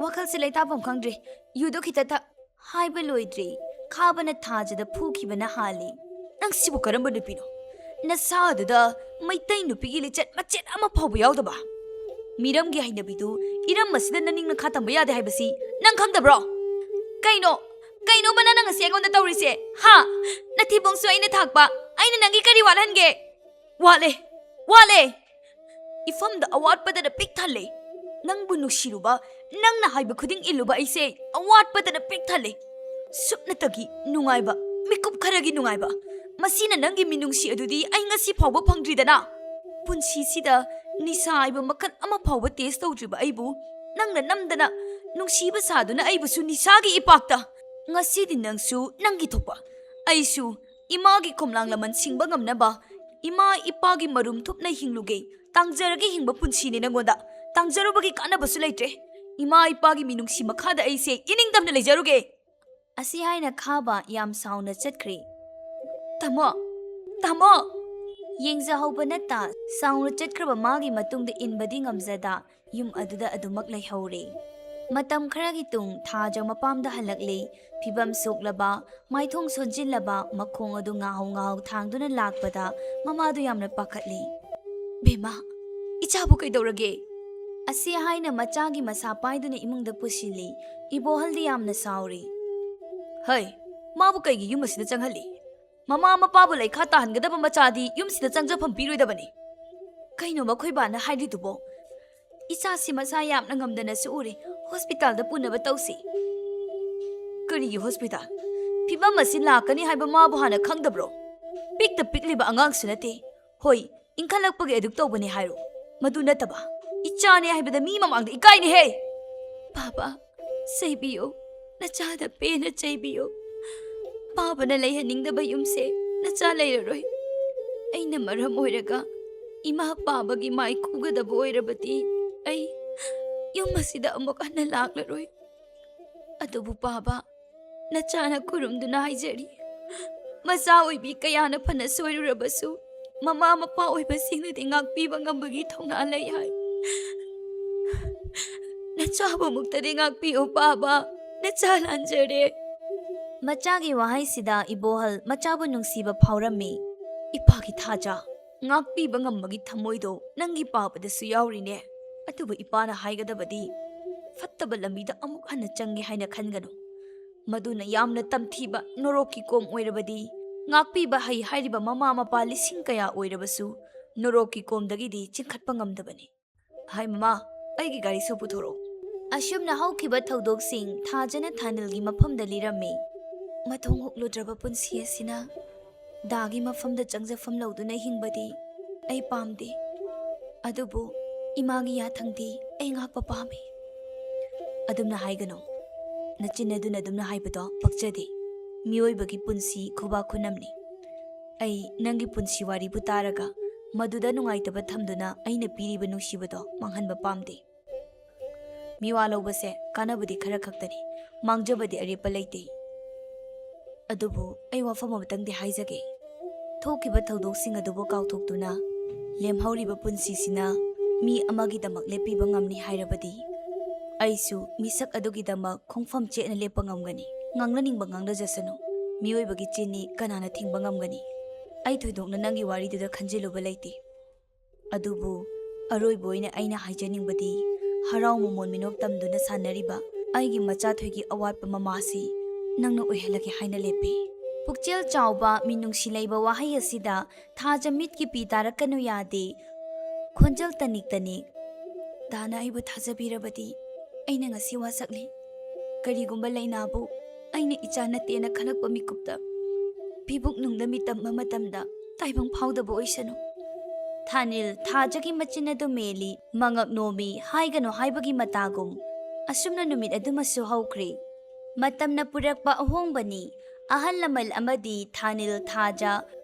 ꯋꯥꯈꯜꯁꯦ ꯂꯩꯇꯥꯐꯝ ꯈꯪꯗ꯭ꯔꯦ꯫ ꯌꯨꯗꯣ ꯈꯤꯇ ꯊꯛ-" ꯍꯥꯏꯕ ꯂꯣꯏꯗ꯭ꯔꯤ, ꯈꯥꯕꯅ ꯊꯥꯖꯗ ꯐꯨꯈꯤꯕꯅ ꯍꯥꯜꯂꯤ꯫ "ꯅꯪ ꯁꯤꯕꯨ ꯀꯔꯝꯕ ꯅꯨꯄꯤꯅꯣ? ꯅꯁꯥꯗꯨꯗ ꯃꯩꯇꯩ ꯅꯨꯄꯤꯒꯤ ꯂꯤꯆꯠ ꯃꯆꯦꯠ ꯑꯃ ꯐꯥꯎꯕ ꯌꯥꯎꯗꯕ? ꯃꯤꯔꯝꯒꯤ ꯍꯩꯅꯕꯤꯗꯨ ꯏꯔꯝ ꯑꯁꯤꯗ ꯅꯅꯤꯡ ꯅꯈꯥ ꯇꯝꯕ ꯌꯥꯗꯦ ꯍꯥꯏꯕꯁꯤ ꯅꯪ ꯈꯪꯗꯕ꯭ꯔꯣ? ꯀꯩꯅꯣ, ꯀꯩꯅꯣꯕ ꯅꯪꯅ ꯉꯁꯤ ꯑꯩꯉꯣꯟꯗ ꯇꯧꯔꯤꯁꯦ? ꯍꯥ? ꯅꯊꯤꯕꯣꯡꯁꯨ ꯑꯩꯅ ꯊꯥꯛꯄ, ꯑꯩꯅ ꯅꯪꯒꯤ ꯀꯔꯤ ꯋꯥꯠꯍꯟꯒꯦ? ꯋꯥꯠꯂꯦ, ꯋꯥꯠꯂꯦ!" ꯏꯐꯝꯗ ꯑꯋꯥꯠꯄꯗꯅ ꯄꯤꯛ ꯊꯜꯂꯦ꯫ ꯅꯪꯕꯨ ꯅꯨꯡꯁꯤꯔꯨꯕ, ꯅꯪꯅ ꯍꯥꯏꯕ ꯈꯨꯗꯤꯡ ꯏꯜꯂꯨꯕ ꯑꯩꯁꯦ ꯑꯋꯥꯠꯄꯗꯅ ꯄꯤꯛ ꯊꯜꯂꯦ꯫ ꯁꯨꯞꯅꯇꯒꯤ ꯅꯨꯡꯉꯥꯏꯕ, ꯃꯤꯀꯨꯞ ꯈꯔꯒꯤ ꯅꯨꯡꯉꯥꯏꯕ, ꯃꯁꯤꯅ ꯅꯪꯒꯤ ꯃꯤꯅꯨꯡꯁꯤ ꯑꯗꯨꯗꯤ ꯑꯩ ꯉꯁꯤ ꯐꯥꯎꯕ ꯐꯪꯗ꯭ꯔꯤꯗꯅ꯫ ꯄꯨꯟꯁꯤꯁꯤꯗ ꯅꯤꯁꯥ ꯍꯥꯏꯕ ꯃꯈꯜ ꯑꯃ ꯐꯥꯎꯕ ꯇꯦꯁ ꯇꯧꯗ꯭ꯔꯤꯕ ꯑꯩꯕꯨ ꯅꯪꯅ ꯅꯝꯗꯅ ꯅꯨꯡꯁꯤꯕ ꯁꯥꯗꯨꯅ ꯑꯩꯕꯨꯁꯨ ꯅꯤꯁꯥꯒꯤ ꯏꯄꯥꯛꯇ꯫ ꯉꯁꯤꯗꯤ ꯅꯪꯁꯨ ꯅꯪꯒꯤ ꯊꯣꯛꯄ, ꯑꯩꯁꯨ ꯏꯃꯥꯒꯤ ꯈꯣꯝꯂꯥꯡ ꯂꯃꯟ ꯁꯤꯡꯕ ꯉꯝꯅꯕ ꯏꯃꯥ ꯏꯄꯥꯒꯤ ꯃꯔꯨꯝ ꯊꯨꯞꯅ ꯍꯤꯡꯂꯨꯒꯦ, ꯇꯥꯡꯖꯔꯒꯦ ꯍꯤꯡꯕ ꯄꯨꯟꯁꯤꯅꯤ ꯅꯪꯉꯣꯟꯗ꯫ ꯇꯥꯡꯖꯔꯨꯕꯒꯤ ꯀꯥꯟꯅꯕꯁꯨ ꯂꯩꯇ꯭ꯔꯦ꯫ ꯏꯃꯥ ꯏꯄꯥꯒꯤ ꯃꯤꯅꯨꯡꯁꯤ ꯃꯈꯥꯗ ꯑꯩꯁꯦ ꯏꯅꯤꯡꯇꯝꯅ ꯂꯩꯖꯔꯨꯒꯦ꯫ ꯑꯁꯤ ꯍꯥꯏꯅ ꯈꯥꯕ ꯌꯥꯝ ꯁꯥꯎꯅ ꯆꯠꯈ꯭ꯔꯦ꯫ "ꯇꯥꯃꯣ! ꯇꯥꯃꯣ!" ꯌꯦꯡꯖꯍꯧꯕ ꯅꯠꯇ ꯁꯥꯎꯅ ꯆꯠꯈ꯭ꯔꯕ ꯃꯥꯒꯤ ꯃꯇꯨꯡꯗ ꯏꯟꯕꯗꯤ ꯉꯝꯖꯗ ꯌꯨꯝ ꯑꯗꯨꯗ ꯑꯗꯨꯃꯛ ꯂꯩꯍꯧꯔꯦ꯫ ꯃꯇꯝ ꯈꯔꯒꯤ ꯇꯨꯡ ꯊꯥꯖ ꯃꯄꯥꯝꯗ ꯍꯜꯂꯛꯂꯦ꯫ ꯐꯤꯕꯝ ꯁꯣꯛꯂꯕ, ꯃꯥꯏꯊꯣꯡ ꯁꯣꯟꯖꯤꯜꯂꯕ, ꯃꯈꯣꯡ ꯑꯗꯨ ꯉꯥꯍꯧ ꯉꯥꯍꯧ ꯊꯥꯡꯗꯨꯅ ꯂꯥꯛꯄꯗ ꯃꯃꯥꯗꯨ ꯌꯥꯝꯅ ꯄꯥꯈꯠꯂꯤ꯫ "ꯕꯦꯝꯃ, ꯏꯆꯥꯕꯨ ꯀꯩꯗꯧꯔꯒꯦ?" ꯑꯁꯤ ꯍꯥꯏꯅ ꯃꯆꯥꯒꯤ ꯃꯁꯥ ꯄꯥꯏꯗꯨꯅ ꯏꯃꯨꯡꯗ ꯄꯨꯁꯤꯜꯂꯤ꯫ ꯏꯕꯣꯍꯜꯗꯤ ꯌꯥꯝꯅ ꯁꯥꯎꯔꯤ꯫ "ꯍꯩ, ꯃꯥꯕꯨ ꯀꯩꯒꯤ ꯌꯨꯝ ꯑꯁꯤꯗ ꯆꯪꯍꯜꯂꯤ? ꯃꯃꯥ ꯃꯄꯥꯕꯨ ꯂꯩꯈꯥ ꯇꯥꯍꯟꯒꯗꯕ ꯃꯆꯥꯗꯤ ꯌꯨꯝꯁꯤꯗ ꯆꯪꯖꯐꯝ ꯄꯤꯔꯣꯏꯗꯕꯅꯤ꯫ ꯀꯩꯅꯣ ꯃꯈꯣꯏ ꯕꯥꯅ ꯍꯥꯏꯔꯤꯗꯨꯕꯣ? ꯏꯆꯥꯁꯤ ꯃꯁꯥ ꯌꯥꯝꯅ ꯉꯝꯗꯅꯁꯨ ꯎꯔꯦ, ꯍꯣꯁꯄꯤꯇꯥꯜꯗ ꯄꯨꯅꯕ ꯇꯧꯁꯤ꯫" "ꯀꯔꯤꯒꯤ ꯍꯣꯁꯄꯤꯇꯥꯜ? ꯐꯤꯕꯝ ꯑꯁꯤ ꯂꯥꯛꯀꯅꯤ ꯍꯥꯏꯕ ꯃꯥꯕꯨ ꯍꯥꯟꯅ ꯈꯪꯗꯕ꯭ꯔꯣ? ꯄꯤꯛꯇ ꯄꯤꯛꯂꯤꯕ ꯑꯉꯥꯡꯁꯨ ꯅꯠꯇꯦ꯫ ꯍꯣꯏ, ꯏꯟꯈꯠꯂꯛꯄꯒꯤ ꯑꯗꯨꯛ ꯇꯧꯕꯅꯤ ꯍꯥꯏꯔꯣ꯫ ꯃꯗꯨ ꯅꯠꯇꯕ, ꯏꯆꯥꯅꯦ ꯍꯥꯏꯕꯗ ꯃꯤ ꯃꯃꯥꯡꯗ ꯏꯀꯥꯏꯅꯦꯍꯦ!" "ꯕꯥꯕꯥ, ꯆꯩꯕꯤꯌꯨ꯫ ꯅꯆꯥꯗ ꯄꯦꯟꯅ ꯆꯩꯕꯤꯌꯨ꯫ ꯄꯥꯕꯅ ꯂꯩꯍꯟꯅꯤꯡꯗꯕ ꯌꯨꯝꯁꯦ ꯅꯆꯥ ꯂꯩꯔꯔꯣꯏ꯫ ꯑꯩꯅ ꯃꯔꯝ ꯑꯣꯏꯔꯒ ꯏꯃꯥ ꯄꯥꯕꯒꯤ ꯃꯥꯏ ꯈꯨꯒꯗꯕ ꯑꯣꯏꯔꯕꯗꯤ ꯑꯩ ꯌꯨꯝ ꯑꯁꯤꯗ ꯑꯃꯨꯛ ꯍꯟꯅ ꯂꯥꯛꯂꯔꯣꯏ꯫ ꯑꯗꯨꯕꯨ ꯄꯥꯕ, ꯅꯆꯥꯅ ꯈꯨꯔꯨꯝꯗꯨꯅ ꯍꯥꯏꯖꯔꯤ, ꯃꯆꯥ ꯑꯣꯏꯕꯤ ꯀꯌꯥꯅ ꯐꯅ ꯁꯣꯏꯔꯨꯔꯕꯁꯨ, ꯃꯃꯥ ꯃꯄꯥ ꯑꯣꯏꯕꯁꯤꯡꯅꯗꯤ ꯉꯥꯛꯄꯤꯕ ꯉꯝꯕꯒꯤ ꯊꯧꯅꯥ ꯂꯩ ꯍꯥꯏ꯫ ꯅꯆꯥꯕꯨꯃꯛꯇꯗꯤ ꯉꯥꯛꯄꯤꯌꯨ ꯄꯥꯕ, ꯅꯆꯥ ꯂꯥꯟꯖꯔꯦ꯫" ꯃꯆꯥꯒꯤ ꯋꯥꯍꯩꯁꯤꯗ ꯏꯕꯣꯍꯜ ꯃꯆꯥꯕꯨ ꯅꯨꯡꯁꯤꯕ ꯐꯥꯎꯔꯝꯃꯤ꯫ "ꯏꯄꯥꯒꯤ ꯊꯥꯖ, ꯉꯥꯛꯄꯤꯕ ꯉꯝꯕꯒꯤ ꯊꯃꯣꯏꯗꯣ ꯅꯪꯒꯤ ꯄꯥꯕꯗꯁꯨ ꯌꯥꯎꯔꯤꯅꯦ꯫ ꯑꯗꯨꯕꯨ ꯏꯄꯥꯅ ꯍꯥꯏꯒꯗꯕꯗꯤ ꯐꯠꯇꯕ ꯂꯝꯕꯤꯗ ꯑꯃꯨꯛ ꯍꯟꯅ ꯆꯪꯒꯦ ꯍꯥꯏꯅ ꯈꯟꯒꯅꯨ꯫ ꯃꯗꯨꯅ ꯌꯥꯝꯅ ꯇꯝꯊꯤꯕ ꯅꯣꯔꯣꯛꯀꯤ ꯀꯣꯝ ꯑꯣꯏꯔꯕꯗꯤ, ꯉꯥꯛꯄꯤꯕ ꯍꯩ ꯍꯥꯏꯔꯤꯕ ꯃꯃꯥ ꯃꯄꯥ ꯂꯤꯁꯤꯡ ꯀꯌꯥ ꯑꯣꯏꯔꯕꯁꯨ, ꯅꯣꯔꯣꯛꯀꯤ ꯀꯣꯝꯗꯒꯤꯗꯤ ꯆꯤꯡꯈꯠꯄ ꯉꯝꯗꯕꯅꯤ꯫ ꯍꯥꯏ ꯃꯃꯥ, ꯑꯩꯒꯤ ꯒꯥꯔꯤꯁꯨ ꯄꯨꯊꯣꯔꯛꯎ꯫ ꯑꯁꯨꯝꯅ ꯍꯧꯈꯤꯕ ꯊꯧꯗꯣꯛꯁꯤꯡ ꯊꯥꯖꯅ ꯊꯥꯅꯤꯜꯒꯤ ꯃꯐꯝꯗ ꯂꯤꯔꯝꯃꯤ꯫ ꯃꯊꯣꯡ ꯍꯨꯛꯂꯨꯗ꯭ꯔꯕ ꯄꯨꯟꯁꯤ ꯑꯁꯤꯅ ꯗꯥꯒꯤ ꯃꯐꯝꯗ ꯆꯪꯖꯐꯝ ꯂꯧꯗꯨꯅ ꯍꯤꯡꯕꯗꯤ ꯑꯩ ꯄꯥꯝꯗꯦ꯫ ꯑꯗꯨꯕꯨ ꯏꯃꯥꯒꯤ ꯌꯥꯊꯪꯗꯤ ꯑꯩ ꯉꯥꯛꯄ ꯄꯥꯝꯃꯤ꯫ ꯑꯗꯨꯝꯅ ꯍꯥꯏꯒꯅꯨ꯫ ꯅꯆꯤꯟ ꯑꯗꯨꯅ ꯑꯗꯨꯝꯅ ꯍꯥꯏꯕꯗꯣ ꯄꯛꯆꯗꯦ꯫ ꯃꯤꯑꯣꯏꯕꯒꯤ ꯄꯨꯟꯁꯤ ꯈꯨꯕꯥꯛ ꯈꯨꯅꯝꯅꯤ꯫ ꯑꯩ ꯅꯪꯒꯤ ꯄꯨꯟꯁꯤ ꯋꯥꯔꯤꯕꯨ ꯇꯥꯔꯒ ꯃꯗꯨꯗ ꯅꯨꯡꯉꯥꯏꯇꯕ ꯊꯝꯗꯨꯅ ꯑꯩꯅ ꯄꯤꯔꯤꯕ ꯅꯨꯡꯁꯤꯕꯗꯣ ꯃꯥꯡꯍꯟꯕ ꯄꯥꯝꯗꯦ꯫ ꯃꯤꯋꯥ ꯂꯧꯕꯁꯦ ꯀꯥꯟꯅꯕꯗꯤ ꯈꯔ ꯈꯛꯇꯅꯤ, ꯃꯥꯡꯖꯕꯗꯤ ꯑꯔꯦꯞꯄ ꯂꯩꯇꯦ꯫ ꯑꯗꯨꯕꯨ ꯑꯩ ꯋꯥꯐꯝ ꯑꯃꯇꯪꯗꯤ ꯍꯥꯏꯖꯒꯦ꯫ ꯊꯣꯛꯈꯤꯕ ꯊꯧꯗꯣꯛꯁꯤꯡ ꯑꯗꯨꯕꯨ ꯀꯥꯎꯊꯣꯛꯇꯨꯅ ꯂꯦꯝꯍꯧꯔꯤꯕ ꯄꯨꯟꯁꯤꯁꯤꯅ ꯃꯤ ꯑꯃꯒꯤꯗꯃꯛ ꯂꯦꯞꯄꯤꯕ ꯉꯝꯅꯤ ꯍꯥꯏꯔꯕꯗꯤ ꯑꯩꯁꯨ ꯃꯤꯁꯛ ꯑꯗꯨꯒꯤꯗꯃꯛ ꯈꯣꯡꯐꯝ ꯆꯦꯠꯅ ꯂꯦꯞꯄ ꯉꯝꯒꯅꯤ꯫ ꯉꯥꯡꯅꯅꯤꯡꯕ ꯉꯥꯡꯅꯖꯁꯅꯨ꯫ ꯃꯤꯑꯣꯏꯕꯒꯤ ꯆꯤꯟꯅꯤ ꯀꯅꯥꯅ ꯊꯤꯡꯕ ꯉꯝꯒꯅꯤ? ꯑꯩ ꯊꯣꯏꯗꯣꯛꯅ ꯅꯪꯒꯤ ꯋꯥꯔꯤꯗꯨꯗ ꯈꯟꯖꯤꯜꯂꯨꯕ ꯂꯩꯇꯦ꯫ ꯑꯗꯨꯕꯨ ꯑꯔꯣꯏꯕ ꯑꯣꯏꯅ ꯑꯩꯅ ꯍꯥꯏꯖꯅꯤꯡꯕꯗꯤ ꯍꯔꯥꯎ ꯃꯃꯣꯟ ꯃꯤꯅꯣꯛ ꯇꯝꯗꯨꯅ ꯁꯥꯟꯅꯔꯤꯕ ꯑꯩꯒꯤ ꯃꯆꯥꯊꯣꯏꯒꯤ ꯑꯋꯥꯠꯄ ꯃꯃꯥꯁꯤ ꯅꯪꯅ ꯑꯣꯏꯍꯜꯂꯒꯦ ꯍꯥꯏꯅ ꯂꯦꯞꯄꯤ꯫ ꯄꯨꯛꯆꯦꯜ ꯆꯥꯎꯕ ꯃꯤꯅꯨꯡꯁꯤ ꯂꯩꯕ ꯋꯥꯍꯩ ꯑꯁꯤꯗ ꯊꯥꯖ ꯃꯤꯠꯀꯤ ꯄꯤ ꯇꯥꯔꯛꯀꯅꯨ ꯌꯥꯗꯦ꯫ ꯈꯣꯟꯖꯦꯜ ꯇꯅꯤꯛ ꯇꯅꯤꯛ, "ꯗꯥꯅ ꯑꯩꯕꯨ ꯊꯥꯖꯕꯤꯔꯕꯗꯤ ꯑꯩꯅ ꯉꯁꯤ ꯋꯥꯁꯛꯂꯤ꯫ ꯀꯔꯤꯒꯨꯝꯕ ꯂꯩꯅꯥꯕꯨ ꯑꯩꯅ ꯏꯆꯥ ꯅꯠꯇꯦꯅ ꯈꯜꯂꯛꯄ ꯃꯤꯀꯨꯞꯇ ꯄꯤꯕꯨꯛ ꯅꯨꯡꯗ ꯃꯤꯇꯝꯕ ꯃꯇꯝꯗ ꯇꯥꯏꯕꯪ ꯐꯥꯎꯗꯕ ꯑꯣꯏꯁꯅꯨ꯫" ꯊꯥꯅꯤꯜ ꯊꯥꯖꯒꯤ ꯃꯆꯤꯟ ꯑꯗꯨ ꯃꯦꯜꯂꯤ, ꯃꯉꯛ ꯅꯣꯝꯃꯤ, ꯍꯥꯏꯒꯅꯨ ꯍꯥꯏꯕꯒꯤ ꯃꯇꯥꯒꯨꯝ꯫ ꯑꯁꯨꯝꯅ ꯅꯨꯃꯤꯠ ꯑꯗꯨꯃꯁꯨ ꯍꯧꯈ꯭ꯔꯦ꯫ ꯃꯇꯝꯅ ꯄꯨꯔꯛꯄ ꯑꯍꯣꯡꯕꯅꯤ꯫ ꯑꯍꯜ ꯂꯃꯟ ꯑꯃꯗꯤ ꯊꯥꯅꯤꯜ ꯊꯥꯖ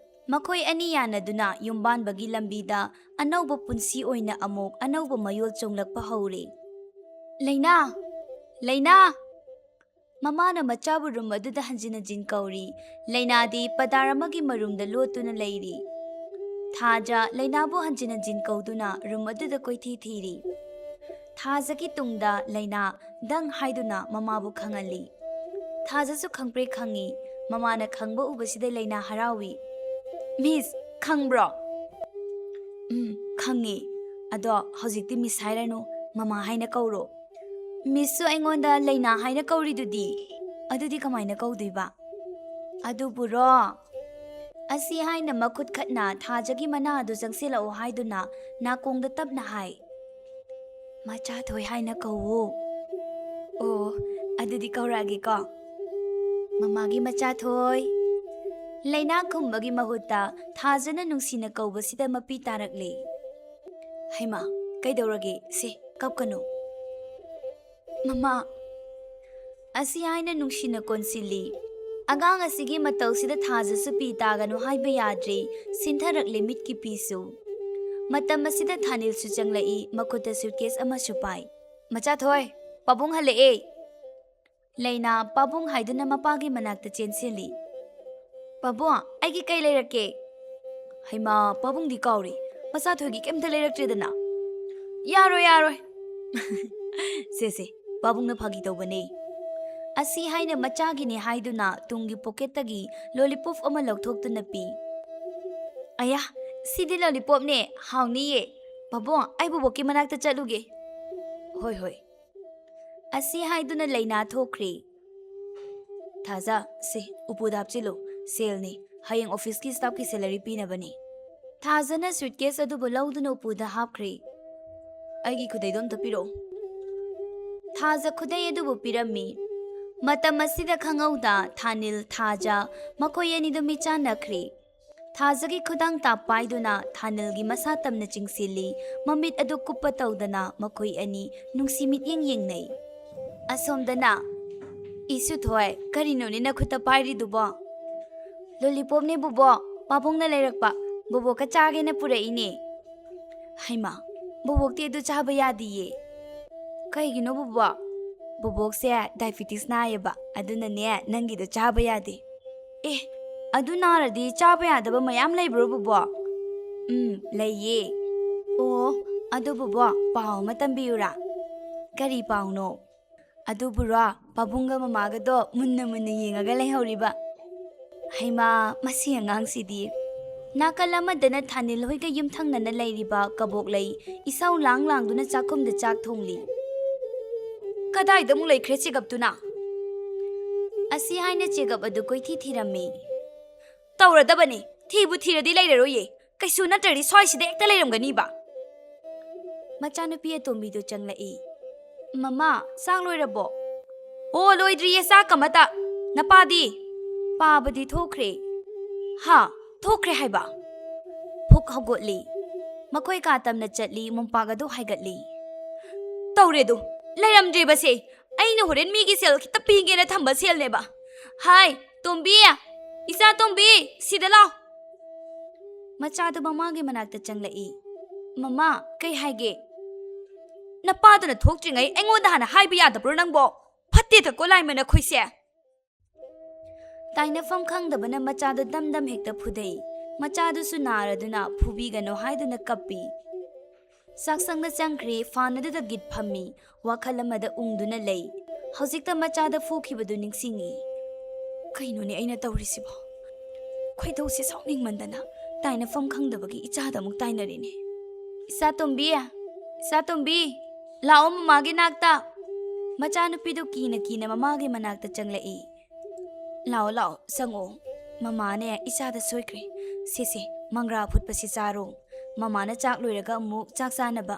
ꯃꯈꯣꯏ ꯑꯅꯤ ꯌꯥꯅꯗꯨꯅ ꯌꯨꯝꯕꯥꯟꯕꯒꯤ ꯂꯝꯕꯤꯗ ꯑꯅꯧꯕ ꯄꯨꯟꯁꯤ ꯑꯣꯏꯅ ꯑꯃꯨꯛ ꯑꯅꯧꯕ ꯃꯌꯣꯜ ꯆꯣꯡꯂꯛꯄ ꯍꯧꯔꯦ꯫ "ꯂꯩꯅꯥ! ꯂꯩꯅꯥ!" ꯃꯃꯥꯅ ꯃꯆꯥꯕꯨ ꯔꯨꯝ ꯑꯗꯨꯗ ꯍꯟꯖꯤꯟ ꯍꯟꯖꯤꯟ ꯀꯧꯔꯤ꯫ ꯂꯩꯅꯥꯗꯤ ꯄꯗꯥꯔ ꯑꯃꯒꯤ ꯃꯔꯨꯝꯗ ꯂꯣꯠꯇꯨꯅ ꯂꯩꯔꯤ꯫ ꯊꯥꯖ ꯂꯩꯅꯥꯕꯨ ꯍꯟꯖꯤꯟ ꯍꯟꯖꯤꯟ ꯀꯧꯗꯨꯅ ꯔꯨꯝ ꯑꯗꯨꯗ ꯀꯣꯏꯊꯤ ꯊꯤꯔꯤ꯫ ꯊꯥꯖꯒꯤ ꯇꯨꯡꯗ ꯂꯩꯅꯥ ꯗꯪ ꯍꯥꯏꯗꯨꯅ ꯃꯃꯥꯕꯨ ꯈꯪꯍꯜꯂꯤ꯫ ꯊꯥꯖꯁꯨ ꯈꯪꯄ꯭ꯔꯦꯛ ꯈꯪꯉꯤ꯫ ꯃꯃꯥꯅ ꯈꯪꯕ ꯎꯕꯁꯤꯗ ꯂꯩꯅꯥ ꯍꯔꯥꯎꯏ꯫ "ꯃꯤꯁ, ꯈꯪꯕ꯭ꯔꯣ?" "ꯎꯝ, ꯈꯪꯉꯤ꯫ ꯑꯗꯣ ꯍꯧꯖꯤꯛꯇꯤ ꯃꯤꯁ ꯍꯥꯏꯔꯅꯨ, ꯃꯃꯥ ꯍꯥꯏꯅ ꯀꯧꯔꯣ꯫" "ꯃꯤꯁꯁꯨ ꯑꯩꯉꯣꯟꯗ ꯂꯩꯅꯥ ꯍꯥꯏꯅ ꯀꯧꯔꯤꯗꯨꯗꯤ꯫ ꯑꯗꯨꯗꯤ ꯀꯃꯥꯏꯅ ꯀꯧꯗꯣꯏꯕ?" "ꯑꯗꯨꯕꯨꯔꯣ?" ꯑꯁꯤ ꯍꯥꯏꯅ ꯃꯈꯨꯠ ꯈꯠꯅ ꯊꯥꯖꯒꯤ ꯃꯅꯥ ꯑꯗꯨ ꯆꯪꯁꯤꯜꯂꯛꯎ ꯍꯥꯏꯗꯨꯅ ꯅꯥꯀꯣꯡꯗ ꯇꯞꯅ ꯍꯥꯏ, "ꯃꯆꯥꯊꯣꯏ ꯍꯥꯏꯅ ꯀꯧꯋꯣ"꯫ "ꯑꯣ, ꯑꯗꯨꯗꯤ ꯀꯧꯔꯛꯑꯒꯦꯀꯣ꯫ ꯃꯃꯥꯒꯤ ꯃꯆꯥꯊꯣꯏ"꯫ ꯂꯩꯅꯥ ꯈꯨꯝꯕꯒꯤ ꯃꯍꯨꯠꯇ ꯊꯥꯖꯅ ꯅꯨꯡꯁꯤꯅ ꯀꯧꯕꯁꯤꯗ ꯃꯄꯤ ꯇꯥꯔꯛꯂꯦ꯫ "ꯍꯩꯃꯥ, ꯀꯩꯗꯧꯔꯒꯦ? ꯁꯦ, ꯀꯞꯀꯅꯨ"꯫ "ꯃꯃꯥ"꯫ ꯑꯁꯤ ꯍꯥꯏꯅ ꯅꯨꯡꯁꯤꯅ ꯀꯣꯟꯁꯤꯜꯂꯤ꯫ ꯑꯉꯥꯡ ꯑꯁꯤꯒꯤ ꯃꯇꯧꯁꯤꯗ ꯊꯥꯖꯁꯨ ꯄꯤ ꯇꯥꯒꯅꯨ ꯍꯥꯏꯕ ꯌꯥꯗ꯭ꯔꯦ, ꯁꯤꯟꯊꯔꯛꯂꯦ ꯃꯤꯠꯀꯤ ꯄꯤꯁꯨ꯫ ꯃꯇꯝ ꯑꯁꯤꯗ ꯊꯥꯅꯤꯜꯁꯨ ꯆꯪꯂꯛꯏ, ꯃꯈꯨꯠꯇ suitcase ꯑꯃꯁꯨ ꯄꯥꯏ꯫ "ꯃꯆꯥꯊꯣꯏ, ꯄꯥꯕꯨꯡ ꯍꯜꯂꯛꯑꯦ"꯫ ꯂꯩꯅꯥ ꯄꯥꯕꯨꯡ ꯍꯥꯏꯗꯨꯅ ꯃꯄꯥꯒꯤ ꯃꯅꯥꯛꯇ ꯆꯦꯟꯁꯤꯜꯂꯤ꯫ "ꯄꯥꯕꯨꯡ, ꯑꯩꯒꯤ ꯀꯩ ꯂꯩꯔꯛꯀꯦ?" "ꯍꯩꯃꯥ, ꯄꯥꯕꯨꯡꯗꯤ ꯀꯥꯎꯔꯦ, ꯃꯆꯥꯊꯣꯏꯒꯤ ꯀꯩꯝꯇ ꯂꯩꯔꯛꯇ꯭ꯔꯦꯗꯅ"꯫ "ꯌꯥꯔꯣꯏ, ꯌꯥꯔꯣꯏ"꯫ "ꯁꯦ, ꯁꯦ, ꯄꯥꯕꯨꯡꯅ ꯐꯥꯒꯤ ꯇꯧꯕꯅꯦ"꯫ ꯑꯁꯤ ꯍꯥꯏꯅ ꯃꯆꯥꯒꯤꯅꯦ ꯍꯥꯏꯗꯨꯅ ꯇꯨꯡꯒꯤ pocketꯇꯒꯤ lollipop ꯑꯃ ꯂꯧꯊꯣꯛꯇꯨꯅ ꯄꯤ꯫ "ꯑꯌꯥ, ꯁꯤꯗꯤ lollipopꯅꯦ, ꯍꯥꯎꯅꯤꯌꯦ꯫ ꯄꯥꯕꯨꯡ, ꯑꯩ ꯕꯣꯕꯣꯛꯀꯤ ꯃꯅꯥꯛꯇ ꯆꯠꯂꯨꯒꯦ"꯫ "ꯍꯣꯏ, ꯍꯣꯏ"꯫ ꯑꯁꯤ ꯍꯥꯏꯗꯨꯅ ꯂꯩꯅꯥ ꯊꯣꯛꯈ꯭ꯔꯦ꯫ "ꯊꯥꯖ, ꯁꯦ, ꯎꯄꯨꯗ ꯍꯥꯞꯆꯤꯜꯂꯨ꯫ ꯁꯦꯜꯅꯤ, ꯍꯌꯦꯡ officeꯀꯤ staffꯀꯤ salary ꯄꯤꯅꯕꯅꯤ"꯫ ꯊꯥꯖꯅ suitcase ꯑꯗꯨꯕꯨ ꯂꯧꯗꯨꯅ ꯎꯄꯨꯗ ꯍꯥꯞꯈ꯭ꯔꯦ꯫ "ꯑꯩꯒꯤ ꯈꯨꯗꯩꯗꯣ ꯑꯝꯇ ꯄꯤꯔꯛꯑꯣ"꯫ ꯊꯥꯖ ꯈꯨꯗꯩ ꯑꯗꯨꯕꯨ ꯄꯤꯔꯝꯃꯤ꯫ ꯃꯇꯝ ꯑꯁꯤꯗ ꯈꯪꯍꯧꯗ ꯊꯥꯅꯤꯜ, ꯊꯥꯖ ꯃꯈꯣꯏ ꯑꯅꯤꯗꯨ ꯃꯤꯆꯥꯟꯅꯈ꯭ꯔꯦ꯫ ꯊꯥꯖꯒꯤ ꯈꯨꯗꯥꯡ ꯇꯥꯞ ꯄꯥꯏꯗꯨꯅ ꯊꯥꯅꯤꯜꯒꯤ ꯃꯁꯥ ꯇꯝꯅ ꯆꯤꯡꯁꯤꯜꯂꯤ, ꯃꯃꯤꯠ ꯑꯗꯨ ꯀꯨꯞꯄ ꯇꯧꯗꯅ ꯃꯈꯣꯏ ꯑꯅꯤ ꯅꯨꯡꯁꯤ ꯃꯤꯠꯌꯦꯡ ꯌꯦꯡꯅꯩ꯫ ꯑꯁꯣꯝꯗꯅ, "ꯏꯁꯨꯊꯣꯏ, ꯀꯔꯤꯅꯣꯅꯦ ꯅꯈꯨꯠꯇ ꯄꯥꯏꯔꯤꯗꯨꯕꯣ?" "Lollipopꯅꯦ ꯕꯣꯕꯣꯛ, ꯄꯥꯕꯨꯡꯅ ꯂꯩꯔꯛꯄ, ꯕꯣꯕꯣꯛꯀ ꯆꯥꯒꯦꯅ ꯄꯨꯔꯛꯏꯅꯦ"꯫ "ꯍꯩꯃꯥ, ꯕꯣꯕꯣꯛꯇꯤ ꯑꯗꯨ ꯆꯥꯕ ꯌꯥꯗꯤꯌꯦ"꯫ "ꯀꯩꯒꯤꯅꯣ ꯕꯣꯕꯣꯛ?" "ꯕꯣꯕꯣꯛꯁꯦ diabetes ꯅꯥꯏꯌꯦꯕ, ꯑꯗꯨꯅꯅꯦ ꯅꯪꯒꯤꯗꯣ ꯆꯥꯕ ꯌꯥꯗꯦ"꯫ "ꯑꯦ, ꯑꯗꯨ ꯅꯥꯔꯗꯤ ꯆꯥꯕ ꯌꯥꯗꯕ ꯃꯌꯥꯝ ꯂꯩꯕ꯭ꯔꯣ ꯕꯣꯕꯣꯛ?" "ꯎꯝ, ꯂꯩꯌꯦ"꯫ "ꯑꯣ, ꯑꯗꯨ ꯕꯣꯕꯣꯛ, ꯄꯥꯎ ꯑꯃ ꯇꯝꯕꯤꯌꯨꯔꯥ?" "ꯀꯔꯤ ꯄꯥꯎꯅꯣ?" "ꯑꯗꯨꯕꯨꯔꯣ, ꯄꯥꯕꯨꯡꯒ ꯃꯃꯥꯒꯗꯣ ꯃꯨꯟꯅ ꯃꯨꯟꯅ ꯌꯦꯡꯉꯒ ꯂꯩꯍꯧꯔꯤꯕ"꯫ "ꯍꯩꯃꯥ, ꯃꯁꯤ ꯑꯉꯥꯡꯁꯤꯗꯤ"꯫ ꯅꯥꯀꯜ ꯑꯃꯗꯅ ꯊꯥꯅꯤꯜ ꯍꯣꯏꯒ ꯌꯨꯝꯊꯪꯅꯅ ꯂꯩꯔꯤꯕ ꯀꯕꯣꯛꯂꯩ ꯏꯁꯧ ꯂꯥꯡ ꯂꯥꯡꯗꯨꯅ ꯆꯥꯛꯈꯨꯝꯗ ꯆꯥꯛ ꯊꯣꯡꯂꯤ꯫ "ꯀꯗꯥꯏꯗ ꯑꯃꯨꯛ ꯂꯩꯈ꯭ꯔꯦ ꯆꯦꯒꯞꯇꯨꯅ?" ꯑꯁꯤ ꯍꯥꯏꯅ ꯆꯦꯒꯞ ꯑꯗꯨ ꯀꯣꯏꯊꯤ ꯊꯤꯔꯝꯃꯤ꯫ ꯇꯧꯔꯗꯕꯅꯤ꯫ ꯊꯤꯕꯨ ꯊꯤꯔꯗꯤ ꯂꯩꯔꯔꯣꯏꯌꯦ꯫ ꯀꯩꯁꯨ ꯅꯠꯇ꯭ꯔꯗꯤ ꯁ꯭ꯋꯥꯏꯁꯤꯗ ꯍꯦꯛꯇ ꯂꯩꯔꯝꯒꯅꯤꯕ꯫ ꯃꯆꯥꯅꯨꯄꯤ ꯑꯇꯣꯝꯕꯤꯗꯨ ꯆꯪꯂꯛꯏ꯫ "ꯃꯃꯥ, ꯆꯥꯛ ꯂꯣꯏꯔꯕꯣ?" "ꯑꯣ, ꯂꯣꯏꯗ꯭ꯔꯤꯌꯦ ꯆꯥꯛ ꯑꯃꯇ꯫ ꯅꯄꯥꯗꯤ?" "ꯄꯥꯕꯗꯤ ꯊꯣꯛꯈ꯭ꯔꯦ꯫" "ꯍꯥ? ꯊꯣꯛꯈ꯭ꯔꯦ ꯍꯥꯏꯕ?" ꯐꯨꯛ ꯍꯧꯒꯠꯂꯤ꯫ ꯃꯈꯣꯏ ꯀꯥ ꯇꯝꯅ ꯆꯠꯂꯤ, ꯃꯣꯝꯄꯥꯛ ꯑꯗꯨ ꯍꯥꯏꯒꯠꯂꯤ꯫ "ꯇꯧꯔꯦꯗꯨ, ꯂꯩꯔꯝꯗ꯭ꯔꯤꯕꯁꯦ꯫ ꯑꯩꯅ ꯍꯣꯔꯦꯟ ꯃꯤꯒꯤ ꯁꯦꯜ ꯈꯤꯇ ꯄꯤꯒꯦꯅ ꯊꯝꯕ ꯁꯦꯜꯅꯦꯕ꯫ ꯍꯥꯏ, ꯇꯣꯝꯕꯤ! ꯏꯆꯥ ꯇꯣꯝꯕꯤ, ꯁꯤꯗ ꯂꯥꯎ!" ꯃꯆꯥꯗꯨ ꯃꯃꯥꯒꯤ ꯃꯅꯥꯛꯇ ꯆꯪꯂꯛꯏ꯫ "ꯃꯃꯥ, ꯀꯩ ꯍꯥꯏꯒꯦ?" "ꯅꯄꯥꯗꯨꯅ ꯊꯣꯛꯇ꯭ꯔꯤꯉꯩ ꯑꯩꯉꯣꯟꯗ ꯍꯥꯟꯅ ꯍꯥꯏꯕ ꯌꯥꯗꯕ꯭ꯔꯣ ꯅꯪꯕꯣ? ꯐꯠꯇꯦꯗꯀꯣ ꯂꯥꯏꯃ ꯅꯈꯣꯏꯁꯦ!" ꯇꯥꯏꯅꯐꯝ ꯈꯪꯗꯕꯅ ꯃꯆꯥꯗꯨ ꯗꯝ ꯗꯝ ꯍꯦꯛꯇ ꯐꯨꯗꯩ꯫ ꯃꯆꯥꯗꯨꯁꯨ ꯅꯥꯔꯗꯨꯅ ꯐꯨꯕꯤꯒꯅꯨ ꯍꯥꯏꯗꯨꯅ ꯀꯞꯄꯤ꯫ ꯆꯥꯛꯁꯪꯗ ꯆꯪꯈ꯭ꯔꯦ, ꯐꯥꯟ ꯑꯗꯨꯗ ꯒꯤꯠ ꯐꯝꯃꯤ꯫ ꯋꯥꯈꯜ ꯑꯃꯗ ꯎꯪꯗꯨꯅ ꯂꯩ꯫ ꯍꯧꯖꯤꯛꯇ ꯃꯆꯥꯗ ꯐꯨꯈꯤꯕꯗꯨ ꯅꯤꯡꯁꯤꯡꯉꯤ꯫ "ꯀꯩꯅꯣꯅꯦ ꯑꯩꯅ ꯇꯧꯔꯤꯁꯤꯕꯣ? ꯈꯣꯏꯗꯧꯁꯦ ꯁꯥꯎꯅꯤꯡꯃꯟꯗꯅ ꯇꯥꯏꯅꯐꯝ ꯈꯪꯗꯕꯒꯤ ꯏꯆꯥꯗ ꯑꯃꯨꯛ ꯇꯥꯏꯅꯔꯤꯅꯦ꯫ ꯏꯆꯥ ꯇꯣꯝꯕꯤ, ꯏꯆꯥ ꯇꯣꯝꯕꯤ, ꯂꯥꯛꯑꯣ ꯃꯃꯥꯒꯤ ꯅꯥꯛꯇ!" ꯃꯆꯥꯅꯨꯄꯤꯗꯨ ꯀꯤꯅ ꯀꯤꯅ ꯃꯃꯥꯒꯤ ꯃꯅꯥꯛꯇ ꯆꯪꯂꯛꯏ꯫ "ꯂꯥꯛꯑꯣ, ꯂꯥꯛꯑꯣ, ꯆꯪꯉꯛꯑꯣ꯫ ꯃꯃꯥꯅꯦ ꯏꯆꯥꯗ ꯁꯣꯏꯈ꯭ꯔꯦ꯫ ꯁꯦ, ꯁꯦ, ꯃꯪꯒ꯭ꯔꯥ ꯑꯐꯨꯠꯄꯁꯤ ꯆꯥꯔꯣ꯫ ꯃꯃꯥꯅ ꯆꯥꯛ ꯂꯣꯏꯔꯒ ꯑꯃꯨꯛ ꯆꯥꯛ ꯆꯥꯅꯕ꯫"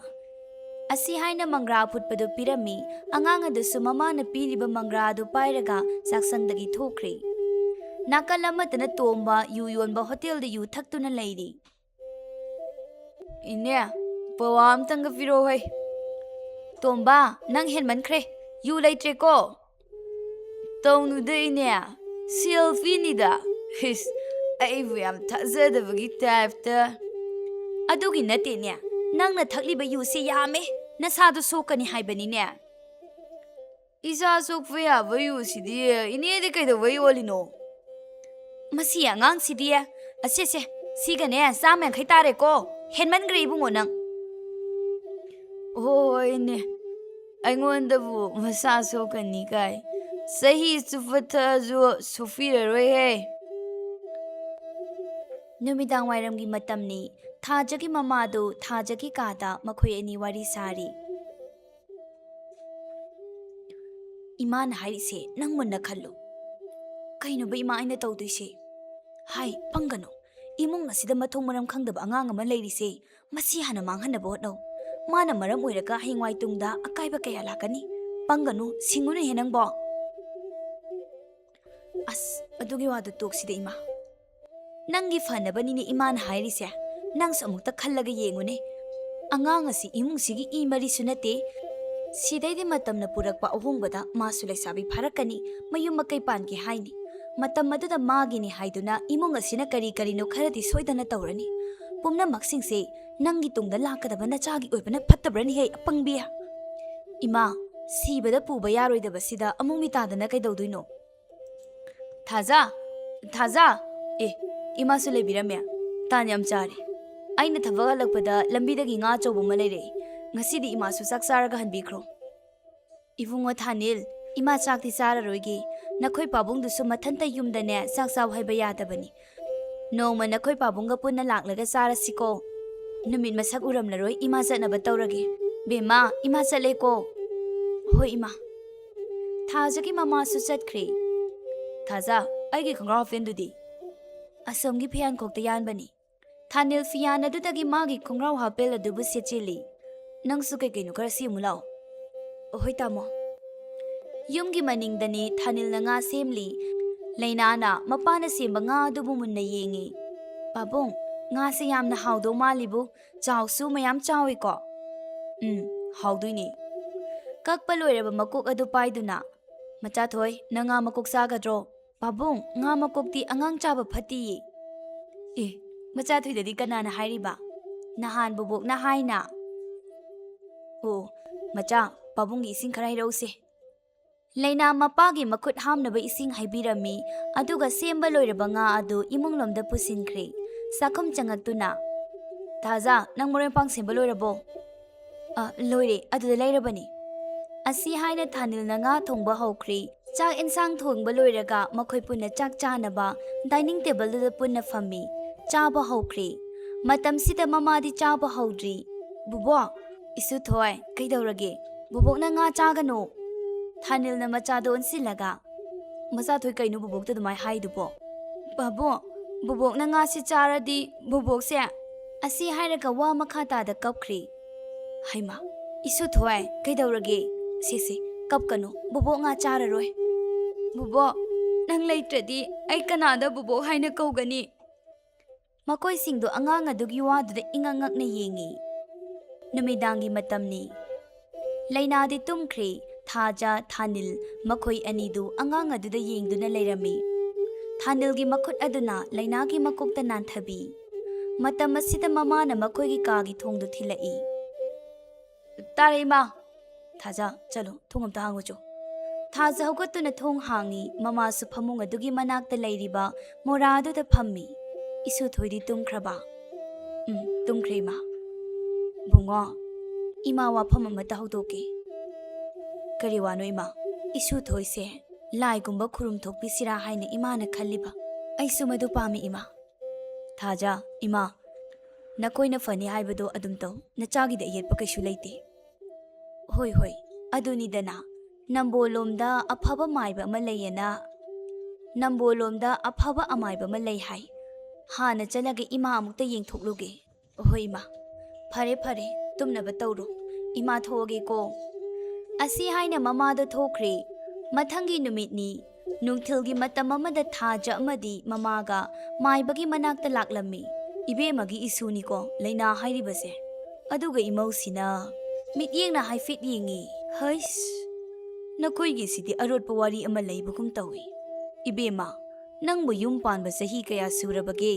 ꯑꯁꯤ ꯍꯥꯏꯅ ꯃꯪꯒ꯭ꯔꯥ ꯑꯐꯨꯠꯄꯗꯨ ꯄꯤꯔꯝꯃꯤ꯫ ꯑꯉꯥꯡ ꯑꯗꯨꯁꯨ ꯃꯃꯥꯅ ꯄꯤꯔꯤꯕ ꯃꯪꯒ꯭ꯔꯥ ꯑꯗꯨ ꯄꯥꯏꯔꯒ ꯆꯥꯛꯁꯪꯗꯒꯤ ꯊꯣꯛꯈ꯭ꯔꯦ꯫ ꯅꯥꯀꯜ ꯑꯃꯗꯅ ꯇꯣꯝꯕ ꯌꯨ ꯌꯣꯟꯕ ꯍꯣꯇꯦꯜꯗ ꯌꯨ ꯊꯛꯇꯨꯅ ꯂꯩꯔꯤ꯫ "ꯏꯅꯦ, ꯄꯋꯥ ꯑꯝꯇꯪꯒ ꯄꯤꯔꯛꯑꯣ ꯍꯩ꯫" "ꯇꯣꯝꯕ, ꯅꯪ ꯍꯦꯟꯃꯟꯈ꯭ꯔꯦ꯫ ꯌꯨ ꯂꯩꯇ꯭ꯔꯦꯀꯣ?" "ꯇꯧꯅꯨꯗ ꯏꯅꯦ, ꯁꯦꯜ ꯄꯤꯅꯤꯗ꯫ ꯏꯁ, ꯑꯩꯕꯨ ꯌꯥꯝ ꯊꯥꯖꯗꯕꯒꯤ ꯇꯥꯏꯞꯇ꯫" "ꯑꯗꯨꯒꯤ ꯅꯠꯇꯦꯅꯦ, ꯅꯪꯅ ꯊꯛꯂꯤꯕ ꯌꯨꯁꯦ ꯌꯥꯝꯃꯦ, ꯅꯁꯥꯗꯣ ꯁꯣꯛꯀꯅꯤ ꯍꯥꯏꯕꯅꯤꯅꯦ꯫" "ꯏꯁꯥ ꯁꯣꯛꯄ ꯌꯥꯕ ꯌꯨꯁꯤꯗꯤ ꯏꯅꯦꯗꯤ ꯀꯩꯗꯧꯕꯩ ꯌꯣꯜꯂꯤꯅꯣ?" "ꯃꯁꯤ ꯑꯉꯥꯡꯁꯤꯗꯤ, ꯑꯁꯦ, ꯁꯦ, ꯁꯤꯒꯅꯦ ꯆꯥꯝꯃ ꯌꯥꯡꯈꯩ ꯇꯥꯔꯦꯀꯣ꯫ ꯍꯦꯟꯃꯟꯈ꯭ꯔꯦ ꯏꯕꯨꯡꯉꯣ ꯅꯪ꯫" "ꯍꯣꯏꯅꯦ, ꯑꯩꯉꯣꯟꯗꯕꯨ ꯃꯁꯥ ꯁꯣꯛꯀꯅꯤ ꯀꯥꯏ꯫ ꯆꯍꯤ ꯆꯨꯞꯄ ꯊꯛꯑꯁꯨ ꯁꯣꯛꯄꯤꯔꯔꯣꯏꯍꯦ꯫" ꯅꯨꯃꯤꯗꯥꯡ ꯋꯥꯏꯔꯝꯒꯤ ꯃꯇꯝꯅꯤ꯫ ꯊꯥꯖꯒꯤ ꯃꯃꯥꯗꯨ ꯊꯥꯖꯒꯤ ꯀꯥꯗ ꯃꯈꯣꯏ ꯑꯅꯤ ꯋꯥꯔꯤ ꯁꯥꯔꯤ꯫ "ꯏꯃꯥꯅ ꯍꯥꯏꯔꯤꯁꯦ ꯅꯪ ꯃꯨꯟꯅ ꯈꯜꯂꯨ꯫ ꯀꯩꯅꯣꯕ ꯏꯃꯥ ꯑꯩꯅ ꯇꯧꯗꯣꯏꯁꯦ? ꯍꯥꯏ, ꯄꯪꯒꯅꯨ꯫ ꯏꯃꯨꯡ ꯑꯁꯤꯗ ꯃꯊꯣꯡ ꯃꯔꯝ ꯈꯪꯗꯕ ꯑꯉꯥꯡ ꯑꯃ ꯂꯩꯔꯤꯁꯦ, ꯃꯁꯤ ꯍꯥꯟꯅ ꯃꯥꯡꯍꯟꯅꯕ ꯍꯣꯠꯅꯧ꯫ ꯃꯥꯅ ꯃꯔꯝ ꯑꯣꯏꯔꯒ ꯍꯌꯦꯡꯋꯥꯏ ꯇꯨꯡꯗ ꯑꯀꯥꯏꯕ ꯀꯌꯥ ꯂꯥꯛꯀꯅꯤ꯫ ꯄꯪꯒꯅꯨ, ꯁꯤꯡꯉꯨꯅꯦꯍꯦ ꯅꯪꯕꯣ꯫ ꯑꯁ, ꯑꯗꯨꯒꯤ ꯋꯥꯗꯨ ꯇꯣꯛꯁꯤꯗ, ꯏꯃꯥ꯫ ꯅꯪꯒꯤ ꯐꯅꯕꯅꯤꯅꯦ ꯏꯃꯥꯅ ꯍꯥꯏꯔꯤꯁꯦ꯫ ꯅꯪꯁꯨ ꯑꯃꯨꯛꯇ ꯈꯜꯂꯒ ꯌꯦꯡꯉꯨꯅꯦ꯫ ꯑꯉꯥꯡ ꯑꯁꯤ ꯏꯃꯨꯡꯁꯤꯒꯤ ꯏ ꯃꯔꯤꯁꯨ ꯅꯠꯇꯦ꯫ ꯁꯤꯗꯩꯗꯤ ꯃꯇꯝꯅ ꯄꯨꯔꯛꯄ ꯑꯍꯣꯡꯕꯗ ꯃꯥꯁꯨ ꯂꯩꯁꯥꯕꯤ ꯐꯥꯔꯛꯀꯅꯤ, ꯃꯌꯨꯝ ꯃꯀꯩ ꯄꯥꯟꯒꯦ ꯍꯥꯏꯅꯤ꯫ ꯃꯇꯝ ꯑꯗꯨꯗ ꯃꯥꯒꯤꯅꯤ ꯍꯥꯏꯗꯨꯅ ꯏꯃꯨꯡ ꯑꯁꯤꯅ ꯀꯔꯤ ꯀꯔꯤꯅꯣ ꯈꯔꯗꯤ ꯁꯣꯏꯗꯅ ꯇꯧꯔꯅꯤ꯫ ꯄꯨꯝꯅꯃꯛꯁꯤꯡꯁꯦ ꯅꯪꯒꯤ ꯇꯨꯡꯗ ꯂꯥꯛꯀꯗꯕ ꯅꯆꯥꯒꯤ ꯑꯣꯏꯕꯅ ꯐꯠꯇꯕ꯭ꯔꯅꯦꯍꯦ, ꯑꯄꯪꯕꯤ? ꯏꯃꯥ, ꯁꯤꯕꯗ ꯄꯨꯕ ꯌꯥꯔꯣꯏꯗꯕꯁꯤꯗ ꯑꯃꯨꯛ ꯃꯤ ꯇꯥꯗꯅ ꯀꯩꯗꯧꯗꯣꯏꯅꯣ? ꯊꯥꯖ! ꯊꯥꯖ! ꯑꯦ, ꯏꯃꯥꯁꯨ ꯂꯩꯕꯤꯔꯝꯃꯦ꯫ ꯇꯥꯟ ꯌꯥꯝ ꯆꯥꯔꯦ꯫ ꯑꯩꯅ ꯊꯕꯛ ꯍꯜꯂꯛꯄꯗ ꯂꯝꯕꯤꯗꯒꯤ ꯉꯥ ꯑꯆꯧꯕ ꯑꯃ ꯂꯩꯔꯛꯏ꯫ ꯉꯁꯤꯗꯤ ꯏꯃꯥꯁꯨ ꯆꯥꯛ ꯆꯥꯔꯒ ꯍꯟꯕꯤꯈ꯭ꯔꯣ꯫ ꯏꯕꯨꯡꯉꯣ ꯊꯥꯅꯤꯜ, ꯏꯃꯥ ꯆꯥꯛꯇꯤ ꯆꯥꯔꯔꯣꯏꯒꯦ꯫ ꯅꯈꯣꯏ ꯄꯥꯕꯨꯡꯗꯨꯁꯨ ꯃꯊꯟꯇ ꯌꯨꯝꯗꯅꯦ ꯆꯥꯛ ꯆꯥꯎ ꯍꯥꯏꯕ ꯌꯥꯗꯕꯅꯤ꯫ ꯅꯣꯡꯃ ꯅꯈꯣꯏ ꯄꯥꯕꯨꯡꯒ ꯄꯨꯟꯅ ꯂꯥꯛꯂꯒ ꯆꯥꯔꯁꯤꯀꯣ꯫ ꯅꯨꯃꯤꯠ ꯃꯁꯛ ꯎꯔꯝꯂꯔꯣꯏ, ꯏꯃꯥ ꯆꯠꯅꯕ ꯇꯧꯔꯒꯦ꯫ ꯕꯦꯝꯃ, ꯏꯃꯥ ꯆꯠꯂꯦꯀꯣ꯫ ꯍꯣꯏ ꯏꯃꯥ꯫ ꯊꯥꯖꯒꯤ ꯃꯃꯥꯁꯨ ꯆꯠꯈ꯭ꯔꯦ꯫ ꯊꯥꯖ, ꯑꯩꯒꯤ ꯈꯣꯡꯒ꯭ꯔꯥꯎ ꯍꯥꯞꯄꯦꯟꯗꯨꯗꯤ? ꯑꯁꯣꯝꯒꯤ ꯐꯤꯌꯥꯟꯈꯣꯛꯇ ꯌꯥꯟꯕꯅꯤ꯫ ꯊꯥꯅꯤꯜ ꯐꯤꯌꯥꯟ ꯑꯗꯨꯗꯒꯤ ꯃꯥꯒꯤ ꯈꯣꯡꯒ꯭ꯔꯥꯎ ꯍꯥꯞꯄꯦꯜ ꯑꯗꯨꯕꯨ ꯁꯦꯠꯆꯤꯜꯂꯤ꯫ ꯅꯪꯁꯨ ꯀꯩ ꯀꯩꯅꯣ ꯈꯔ ꯁꯦꯝꯃꯨ ꯂꯥꯎ꯫ ꯑꯍꯣꯏ ꯇꯥꯃꯣ꯫ ꯌꯨꯝꯒꯤ ꯃꯅꯤꯡꯗꯅꯤ ꯊꯥꯅꯤꯜꯅ ꯉꯥ ꯁꯦꯝꯂꯤ꯫ ꯂꯩꯅꯥꯅ ꯃꯄꯥꯅ ꯁꯦꯝꯕ ꯉꯥ ꯑꯗꯨꯕꯨ ꯃꯨꯟꯅ ꯌꯦꯡꯉꯤ꯫ ꯄꯥꯕꯨꯡ, ꯉꯥꯁꯦ ꯌꯥꯝꯅ ꯍꯥꯎꯗꯧ ꯃꯥꯜꯂꯤꯕꯨ, ꯆꯥꯎꯁꯨ ꯃꯌꯥꯝ ꯆꯥꯎꯏꯀꯣ꯫ ꯎꯝ, ꯍꯥꯎꯗꯣꯏꯅꯤ꯫ ꯀꯛꯄ ꯂꯣꯏꯔꯕ ꯃꯀꯣꯛ ꯑꯗꯨ ꯄꯥꯏꯗꯨꯅ, ꯃꯆꯥꯊꯣꯏ, ꯅꯪ ꯉꯥ ꯃꯀꯣꯛ ꯆꯥꯒꯗ꯭ꯔꯣ? ꯄꯥꯕꯨꯡ, ꯉꯥ ꯃꯀꯣꯛꯇꯤ ꯑꯉꯥꯡ ꯆꯥꯕ ꯐꯠꯇꯦꯌꯦ꯫ ꯑꯦ, ꯃꯆꯥꯊꯣꯏꯗꯗꯤ ꯀꯅꯥꯅ ꯍꯥꯏꯔꯤꯕ? ꯅꯍꯥꯟ ꯕꯣꯕꯣꯛꯅ ꯍꯥꯏꯅ꯫ ꯑꯣ, ꯃꯆꯥ, ꯄꯥꯕꯨꯡꯒꯤ ꯏꯁꯤꯡ ꯈꯔ ꯍꯩꯔꯛꯎꯁꯦ꯫ ꯂꯩꯅꯥ ꯃꯄꯥꯒꯤ ꯃꯈꯨꯠ ꯍꯥꯝꯅꯕ ꯏꯁꯤꯡ ꯍꯩꯕꯤꯔꯝꯃꯤ, ꯑꯗꯨꯒ ꯁꯦꯝꯕ ꯂꯣꯏꯔꯕ ꯉꯥ ꯑꯗꯨ ꯏꯃꯨꯡꯂꯣꯝꯗ ꯄꯨꯁꯤꯟꯈ꯭ꯔꯦ꯫ ꯆꯥꯛꯈꯨꯝ ꯆꯪꯉꯛꯇꯨꯅ, "ꯊꯥꯖ, ꯅꯪ ꯃꯔꯣꯏ ꯃꯄꯥꯡ ꯁꯦꯝꯕ ꯂꯣꯏꯔꯕꯣ?" "ꯑ, ꯂꯣꯏꯔꯦ, ꯑꯗꯨꯗ ꯂꯩꯔꯕꯅꯤ꯫" ꯑꯁꯤ ꯍꯥꯏꯅ ꯊꯥꯅꯤꯜꯅ ꯉꯥ ꯊꯣꯡꯕ ꯍꯧꯈ꯭ꯔꯦ꯫ ꯆꯥꯛ ꯏꯟꯁꯥꯡ ꯊꯣꯡꯕ ꯂꯣꯏꯔꯒ ꯃꯈꯣꯏ ꯄꯨꯟꯅ ꯆꯥꯛ ꯆꯥꯅꯕ dining tableꯗꯨꯗ ꯄꯨꯟꯅ ꯐꯝꯃꯤ꯫ ꯆꯥꯕ ꯍꯧꯈ꯭ꯔꯦ꯫ ꯃꯇꯝꯁꯤꯗ ꯃꯃꯥꯗꯤ ꯆꯥꯕ ꯍꯧꯗ꯭ꯔꯤ꯫ "ꯕꯨꯕꯣꯛ!" "ꯏꯁꯨ ꯊꯣꯏ, ꯀꯩꯗꯧꯔꯒꯦ? ꯕꯨꯕꯣꯛꯅ ꯉꯥ ꯆꯥꯒꯅꯨ!" ꯊꯥꯅꯤꯜꯅ ꯃꯆꯥꯗꯣ ꯑꯣꯟꯁꯤꯜꯂꯒ, "ꯃꯆꯥꯊꯣꯏ, ꯀꯩꯅꯣ ꯕꯨꯕꯣꯛꯇ ꯑꯗꯨꯃꯥꯏ ꯍꯥꯏꯗꯨꯕꯣ?" "ꯕꯥꯕꯣꯛ, "ꯕꯣꯕꯣꯛꯅ ꯉꯥꯁꯤ ꯆꯥꯔꯗꯤ ꯕꯣꯕꯣꯛꯁꯦ"꯫ ꯑꯁꯤ ꯍꯥꯏꯔꯒ ꯋꯥ ꯃꯈꯥ ꯇꯥꯗ ꯀꯞꯈ꯭ꯔꯦ꯫ "ꯍꯩꯃꯥ, ꯏꯁꯨꯊꯣꯏ, ꯀꯩꯗꯧꯔꯒꯦ? ꯁꯦ, ꯁꯦ, ꯀꯞꯀꯅꯨ, ꯕꯣꯕꯣꯛ ꯉꯥ ꯆꯥꯔꯔꯣꯏ꯫ ꯕꯣꯕꯣꯛ, ꯅꯪ ꯂꯩꯇ꯭ꯔꯗꯤ ꯑꯩ ꯀꯅꯥꯗ ꯕꯣꯕꯣꯛ ꯍꯥꯏꯅ ꯀꯧꯒꯅꯤ?" ꯃꯈꯣꯏꯁꯤꯡꯗꯨ ꯑꯉꯥꯡ ꯑꯗꯨꯒꯤ ꯋꯥꯗꯨꯗ ꯏꯉꯛ ꯉꯛꯅ ꯌꯦꯡꯉꯤ꯫ ꯅꯨꯃꯤꯗꯥꯡꯒꯤ ꯃꯇꯝꯅꯤ꯫ ꯂꯩꯅꯥꯗꯤ ꯇꯨꯝꯈ꯭ꯔꯦ꯫ ꯊꯥꯖ, ꯊꯥꯅꯤꯜ, ꯃꯈꯣꯏ ꯑꯅꯤꯗꯨ ꯑꯉꯥꯡ ꯑꯗꯨꯗ ꯌꯦꯡꯗꯨꯅ ꯂꯩꯔꯝꯃꯤ꯫ ꯊꯥꯅꯤꯜꯒꯤ ꯃꯈꯨꯠ ꯑꯗꯨꯅ ꯂꯩꯅꯥꯒꯤ ꯃꯀꯣꯛꯇ ꯅꯥꯟꯊꯕꯤ꯫ ꯃꯇꯝ ꯑꯁꯤꯗ ꯃꯃꯥꯅ ꯃꯈꯣꯏꯒꯤ ꯀꯥꯒꯤ ꯊꯣꯡꯗꯨ ꯊꯤꯜꯂꯛꯏ꯫ "ꯇꯥꯔꯦ, ꯏꯃꯥ꯫ ꯊꯥꯖ, ꯆꯠꯂꯣ, ꯊꯣꯡ ꯑꯝꯇ ꯍꯥꯡꯉꯨꯆꯣ꯫" ꯊꯥꯖ ꯍꯧꯒꯠꯇꯨꯅ ꯊꯣꯡ ꯍꯥꯡꯉꯤ꯫ ꯃꯃꯥꯁꯨ ꯐꯃꯨꯡ ꯑꯗꯨꯒꯤ ꯃꯅꯥꯛꯇ ꯂꯩꯔꯤꯕ ꯃꯣꯔꯥ ꯑꯗꯨꯗ ꯐꯝꯃꯤ꯫ "ꯏꯁꯨꯊꯣꯏꯗꯤ ꯇꯨꯝꯈ꯭ꯔꯕ?" "ꯎꯝ, ꯇꯨꯝꯈ꯭ꯔꯦ, ꯏꯃꯥ꯫" "ꯕꯨꯡꯉꯣ, ꯏꯃꯥ ꯋꯥꯐꯝ ꯑꯃꯇ ꯍꯧꯗꯣꯛꯀꯦ꯫" "ꯀꯔꯤ ꯋꯥꯅꯣ, ꯏꯃꯥ?" "ꯏꯁꯨꯊꯣꯏꯁꯦ ꯂꯥꯏꯒꯨꯝꯕ ꯈꯨꯔꯨꯝ ꯊꯣꯛꯄꯤꯁꯤꯔꯥ ꯍꯥꯏꯅ ꯏꯃꯥꯅ ꯈꯜꯂꯤꯕ꯫ ꯑꯩꯁꯨ ꯃꯗꯨ ꯄꯥꯝꯃꯤ, ꯏꯃꯥ꯫" "ꯊꯥꯖ, ꯏꯃꯥ, ꯅꯈꯣꯏꯅ ꯐꯅꯤ ꯍꯥꯏꯕꯗꯣ ꯑꯗꯨꯝ ꯇꯧ꯫ ꯅꯆꯥꯒꯤꯗ ꯑꯌꯦꯠꯄ ꯀꯩꯁꯨ ꯂꯩꯇꯦ꯫" "ꯍꯣꯏ, ꯍꯣꯏ, ꯑꯗꯨꯅꯤꯗꯅ꯫ ꯅꯝꯕꯣꯜꯂꯣꯝꯗ ꯑꯐꯕ ꯃꯥꯏꯕ ꯑꯃ ꯂꯩꯌꯦꯅ, ꯅꯝꯕꯣꯜꯂꯣꯝꯗ ꯑꯐꯕ ꯑꯃꯥꯏꯕ ꯑꯃ ꯂꯩ ꯍꯥꯏ꯫ ꯍꯥꯟꯅ ꯆꯠꯂꯒ ꯏꯃꯥ ꯑꯃꯨꯛꯇ ꯌꯦꯡꯊꯣꯛꯂꯨꯒꯦ꯫" "ꯍꯣꯏ, ꯏꯃꯥ꯫ ꯐꯔꯦ, ꯐꯔꯦ, ꯇꯨꯝꯅꯕ ꯇꯧꯔꯣ꯫ ꯏꯃꯥ ꯊꯣꯛꯑꯒꯦꯀꯣ꯫" ꯑꯁꯤ ꯍꯥꯏꯅ ꯃꯃꯥꯗꯣ ꯊꯣꯛꯈ꯭ꯔꯦ꯫ ꯃꯊꯪꯒꯤ ꯅꯨꯃꯤꯠꯅꯤ꯫ ꯅꯨꯡꯊꯤꯜꯒꯤ ꯃꯇꯝ ꯑꯃꯗ ꯊꯥꯖ ꯑꯃꯗꯤ ꯃꯃꯥꯒ ꯃꯥꯏꯕꯒꯤ ꯃꯅꯥꯛꯇ ꯂꯥꯛꯂꯝꯃꯤ꯫ "ꯏꯕꯦꯝꯃꯒꯤ ꯏꯁꯨꯅꯤꯀꯣ ꯂꯩꯅꯥ ꯍꯥꯏꯔꯤꯕꯁꯦ?" ꯑꯗꯨꯒ ꯏꯃꯧꯁꯤꯅ ꯃꯤꯠꯌꯦꯡꯅ ꯍꯥꯏꯐꯦꯠ ꯌꯦꯡꯉꯤ꯫ "ꯍꯩꯁ, ꯅꯈꯣꯏꯒꯤꯁꯤꯗꯤ ꯑꯔꯣꯠꯄ ꯋꯥꯔꯤ ꯑꯃ ꯂꯩꯕꯒꯨꯝ ꯇꯧꯏ꯫ ꯏꯕꯦꯝꯃ, ꯅꯪꯕꯨ ꯌꯨꯝ ꯄꯥꯟꯕ ꯆꯍꯤ ꯀꯌꯥ ꯁꯨꯔꯕꯒꯦ?"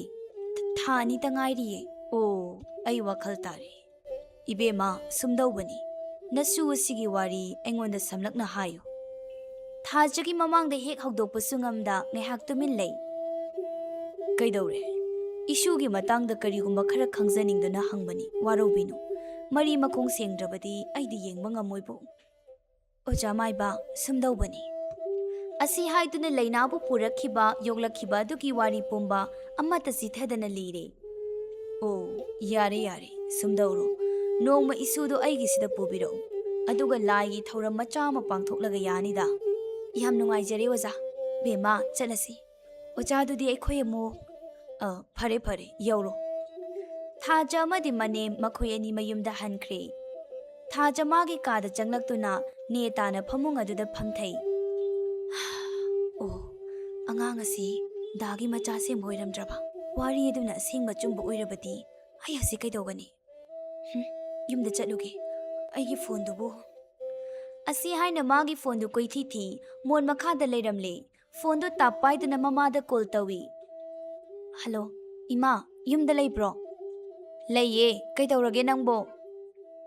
"ꯊꯥ ꯑꯅꯤꯇ ꯉꯥꯏꯔꯤꯌꯦ꯫" "ꯑꯣ, ꯑꯩ ꯋꯥꯈꯜ ꯇꯥꯔꯦ꯫ ꯏꯕꯦꯝꯃ, ꯁꯨꯝꯗꯧꯕꯅꯤ, ꯅꯁꯨ ꯑꯁꯤꯒꯤ ꯋꯥꯔꯤ ꯑꯩꯉꯣꯟꯗ ꯁꯝꯂꯞꯅ ꯍꯥꯏꯌꯨ꯫" ꯊꯥꯖꯒꯤ ꯃꯃꯥꯡꯗ ꯍꯦꯛ ꯍꯧꯗꯣꯛꯄꯁꯨ ꯉꯝꯗ ꯉꯥꯏꯍꯥꯛ ꯇꯨꯃꯤꯟ ꯂꯩ꯫ "ꯀꯩꯗꯧꯔꯦ? ꯏꯁꯨꯒꯤ ꯃꯇꯥꯡꯗ ꯀꯔꯤꯒꯨꯝꯕ ꯈꯔ ꯈꯪꯖꯅꯤꯡꯗꯨꯅ ꯍꯪꯕꯅꯤ, ꯋꯥꯔꯧꯕꯤꯅꯨ꯫ ꯃꯔꯤ ꯃꯈꯣꯡ ꯁꯦꯡꯗ꯭ꯔꯕꯗꯤ ꯑꯩꯗꯤ ꯌꯦꯡꯕ ꯉꯝꯃꯣꯏꯕꯨ꯫" "ꯑꯣꯖꯥ ꯃꯥꯏꯕ, ꯁꯨꯝꯗꯧꯕꯅꯤ꯫" ꯑꯁꯤ ꯍꯥꯏꯗꯨꯅ ꯂꯩꯅꯥꯕꯨ ꯄꯨꯔꯛꯈꯤꯕ, ꯌꯣꯛꯂꯛꯈꯤꯕ ꯑꯗꯨꯒꯤ ꯋꯥꯔꯤ ꯄꯨꯝꯕ ꯑꯃꯠꯇ ꯆꯤꯊꯗꯅ ꯂꯤꯔꯦ꯫ "ꯑꯣ, ꯌꯥꯔꯦ, ꯌꯥꯔꯦ, ꯁꯨꯝꯗꯧꯔꯣ꯫ ꯅꯣꯡꯃ ꯏꯁꯨꯗꯣ ꯑꯩꯒꯤꯁꯤꯗ ꯄꯨꯕꯤꯔꯛꯎ꯫ ꯑꯗꯨꯒ ꯂꯥꯏꯒꯤ ꯊꯧꯔꯝ ꯃꯆꯥ ꯑꯃ ꯄꯥꯡꯊꯣꯛꯂꯒ ꯌꯥꯅꯤꯗ꯫" "ꯌꯥꯝ ꯅꯨꯡꯉꯥꯏꯖꯔꯦ, ꯑꯣꯖꯥ꯫ ꯕꯦꯝꯃ, ꯆꯠꯂꯁꯤ꯫ ꯑꯣꯖꯥ, ꯑꯗꯨꯗꯤ ꯑꯩꯈꯣꯏ ꯑꯃꯨꯛ..." "ꯑ, ꯐꯔꯦ, ꯐꯔꯦ, ꯌꯧꯔꯣ꯫" ꯊꯥꯖ ꯑꯃꯗꯤ ꯃꯅꯦꯝ ꯃꯈꯣꯏ ꯑꯅꯤ ꯃꯌꯨꯝꯗ ꯍꯟꯈ꯭ꯔꯦ꯫ ꯊꯥꯖ ꯃꯥꯒꯤ ꯀꯥꯗ ꯆꯪꯂꯛꯇꯨꯅ ꯅꯦ ꯇꯥꯅ ꯐꯃꯨꯡ ꯑꯗꯨꯗ ꯐꯝꯊꯩ꯫ "ꯑꯣ, ꯑꯉꯥꯡ ꯑꯁꯤ ꯗꯥꯒꯤ ꯃꯆꯥ ꯁꯦꯝꯕ ꯑꯣꯏꯔꯝꯗ꯭ꯔꯕ? ꯋꯥꯔꯤ ꯑꯗꯨꯅ ꯑꯁꯦꯡꯕ ꯑꯆꯨꯝꯕ ꯑꯣꯏꯔꯕꯗꯤ ꯑꯩ ꯍꯧꯖꯤꯛ ꯀꯩꯗꯧꯒꯅꯤ? ꯍꯨꯝ, ꯌꯨꯝꯗ ꯆꯠꯂꯨꯒꯦ꯫ ꯑꯩꯒꯤ ꯐꯣꯟꯗꯨꯕꯨ꯫" ꯑꯁꯤ ꯍꯥꯏꯅ ꯃꯥꯒꯤ ꯐꯣꯟꯗꯨ ꯀꯣꯏꯊꯤ ꯊꯤ, ꯃꯣꯟ ꯃꯈꯥꯗ ꯂꯩꯔꯝꯂꯦ꯫ ꯐꯣꯟꯗꯨ ꯇꯥꯞ ꯄꯥꯏꯗꯨꯅ ꯃꯃꯥꯗ ꯀꯣꯜ ꯇꯧꯏ꯫ "ꯍꯜꯂꯣ, ꯏꯃꯥ, ꯌꯨꯝꯗ ꯂꯩꯕ꯭ꯔꯣ?" "ꯂꯩꯌꯦ, ꯀꯩꯗꯧꯔꯒꯦ ꯅꯪꯕꯣ?"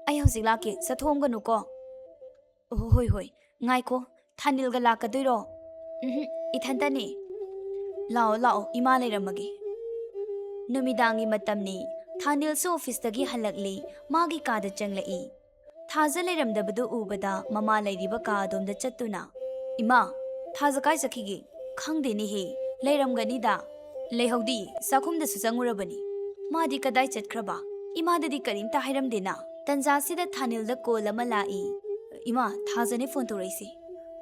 "ꯑꯩ ꯍꯧꯖꯤꯛ ꯂꯥꯛꯀꯦ, ꯆꯠꯊꯣꯛꯑꯝꯒꯅꯨꯀꯣ꯫" "ꯑꯣ, ꯍꯣꯏ, ꯍꯣꯏ, ꯉꯥꯏꯈꯣ, ꯊꯥꯅꯤꯜꯒ ꯂꯥꯛꯀꯗꯣꯏꯔꯣ?" "ꯎꯝꯍꯨꯝ, ꯏꯊꯟꯇꯅꯦ꯫" "ꯂꯥꯛꯑꯣ, ꯂꯥꯛꯑꯣ, ꯏꯃꯥ ꯂꯩꯔꯝꯃꯒꯦ꯫" ꯅꯨꯃꯤꯗꯥꯡꯒꯤ ꯃꯇꯝꯅꯤ꯫ ꯊꯥꯅꯤꯜꯁꯨ ꯑꯣꯐꯤꯁꯇꯒꯤ ꯍꯜꯂꯛꯂꯤ, ꯃꯥꯒꯤ ꯀꯥꯗ ꯆꯪꯂꯛꯏ꯫ ꯊꯥꯖ ꯂꯩꯔꯝꯗꯕꯗꯨ ꯎꯕꯗ ꯃꯃꯥ ꯂꯩꯔꯤꯕ ꯀꯥ ꯑꯗꯣꯝꯗ ꯆꯠꯇꯨꯅ, "ꯏꯃꯥ, ꯊꯥꯖ ꯀꯥꯏ ꯆꯠꯈꯤꯒꯦ?" "ꯈꯪꯗꯦꯅꯦꯍꯦ, ꯂꯩꯔꯝꯒꯅꯤꯗ꯫" "ꯂꯩꯍꯧꯗꯤ, ꯆꯥꯛꯈꯨꯝꯗꯁꯨ ꯆꯪꯉꯨꯔꯕꯅꯤ꯫ ꯃꯥꯗꯤ ꯀꯗꯥꯏ ꯆꯠꯈ꯭ꯔꯕ? ꯏꯃꯥꯗꯗꯤ ꯀꯔꯤꯝꯇ ꯍꯥꯏꯔꯝꯗꯦꯅ?" ꯇꯟꯖꯥꯁꯤꯗ ꯊꯥꯅꯤꯜꯗ ꯀꯣꯜ ꯑꯃ ꯂꯥꯛꯏ꯫ "ꯏꯃꯥ, ꯊꯥꯖꯅꯦ ꯐꯣꯟ ꯇꯧꯔꯛꯏꯁꯦ꯫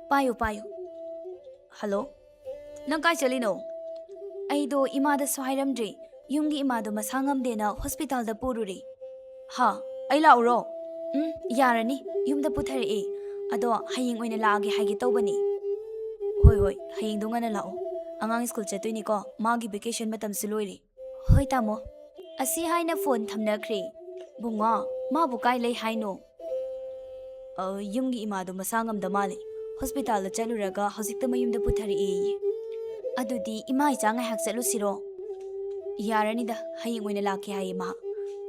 ꯄꯥꯏꯌꯨ, ꯄꯥꯏꯌꯨ꯫" "ꯍꯜꯂꯣ, ꯅꯪ ꯀꯥꯏ ꯆꯠꯂꯤꯅꯣ?" "ꯑꯩꯗꯣ ꯏꯃꯥꯗꯁꯨ ꯍꯥꯏꯔꯝꯗ꯭ꯔꯦ, ꯌꯨꯝꯒꯤ ꯏꯃꯥꯗꯣ ꯃꯁꯥ ꯉꯝꯗꯦꯅ ꯍꯣꯁꯄꯤꯇꯥꯜꯗ ꯄꯨꯔꯨꯔꯦ꯫" "ꯍꯥ, ꯑꯩ ꯂꯥꯛꯎꯔꯣ?" "ꯎꯝ, ꯌꯥꯔꯅꯤ, ꯌꯨꯝꯗ ꯄꯨꯊꯔꯛꯑꯦ꯫ ꯑꯗꯣ ꯍꯌꯦꯡ ꯑꯣꯏꯅ ꯂꯥꯛꯑꯒꯦ ꯍꯥꯏꯒꯦ ꯇꯧꯕꯅꯤ꯫" "ꯍꯣꯏ, ꯍꯣꯏ, ꯍꯌꯦꯡꯗꯣ ꯉꯟꯅ ꯂꯥꯛꯑꯣ꯫ ꯑꯉꯥꯡ ꯁ꯭ꯀꯨꯜ ꯆꯠꯇꯣꯏꯅꯤꯀꯣ, ꯃꯥꯒꯤ ꯚꯦꯀꯦꯁꯟ ꯃꯇꯝꯁꯨ ꯂꯣꯏꯔꯦ꯫" "ꯍꯣꯏ, ꯇꯥꯃꯣ꯫" ꯑꯁꯤ ꯍꯥꯏꯅ ꯐꯣꯟ ꯊꯝꯅꯈ꯭ꯔꯦ꯫ "ꯕꯨꯡꯉꯣ, ꯃꯥꯕꯨ ꯀꯥꯏ ꯂꯩ ꯍꯥꯏꯅꯣ?" "ꯑ, ꯌꯨꯝꯒꯤ ꯏꯃꯥꯗꯣ ꯃꯁꯥ ꯉꯝꯗ ꯃꯥꯜꯂꯦ꯫ ꯍꯣꯁꯄꯤꯇꯥꯜꯗ ꯆꯠꯂꯨꯔꯒ ꯍꯧꯖꯤꯛꯇ ꯃꯌꯨꯝꯗ ꯄꯨꯊꯔꯛꯑꯦꯌꯦ꯫" "ꯑꯗꯨꯗꯤ ꯏꯃꯥ ꯏꯆꯥ ꯉꯥꯏꯍꯥꯛ ꯆꯠꯂꯨꯁꯤꯔꯣ?" "ꯌꯥꯔꯅꯤꯗ, ꯍꯌꯦꯡ ꯑꯣꯏꯅ ꯂꯥꯛꯀꯦ ꯍꯥꯏꯌꯦ ꯃꯥ꯫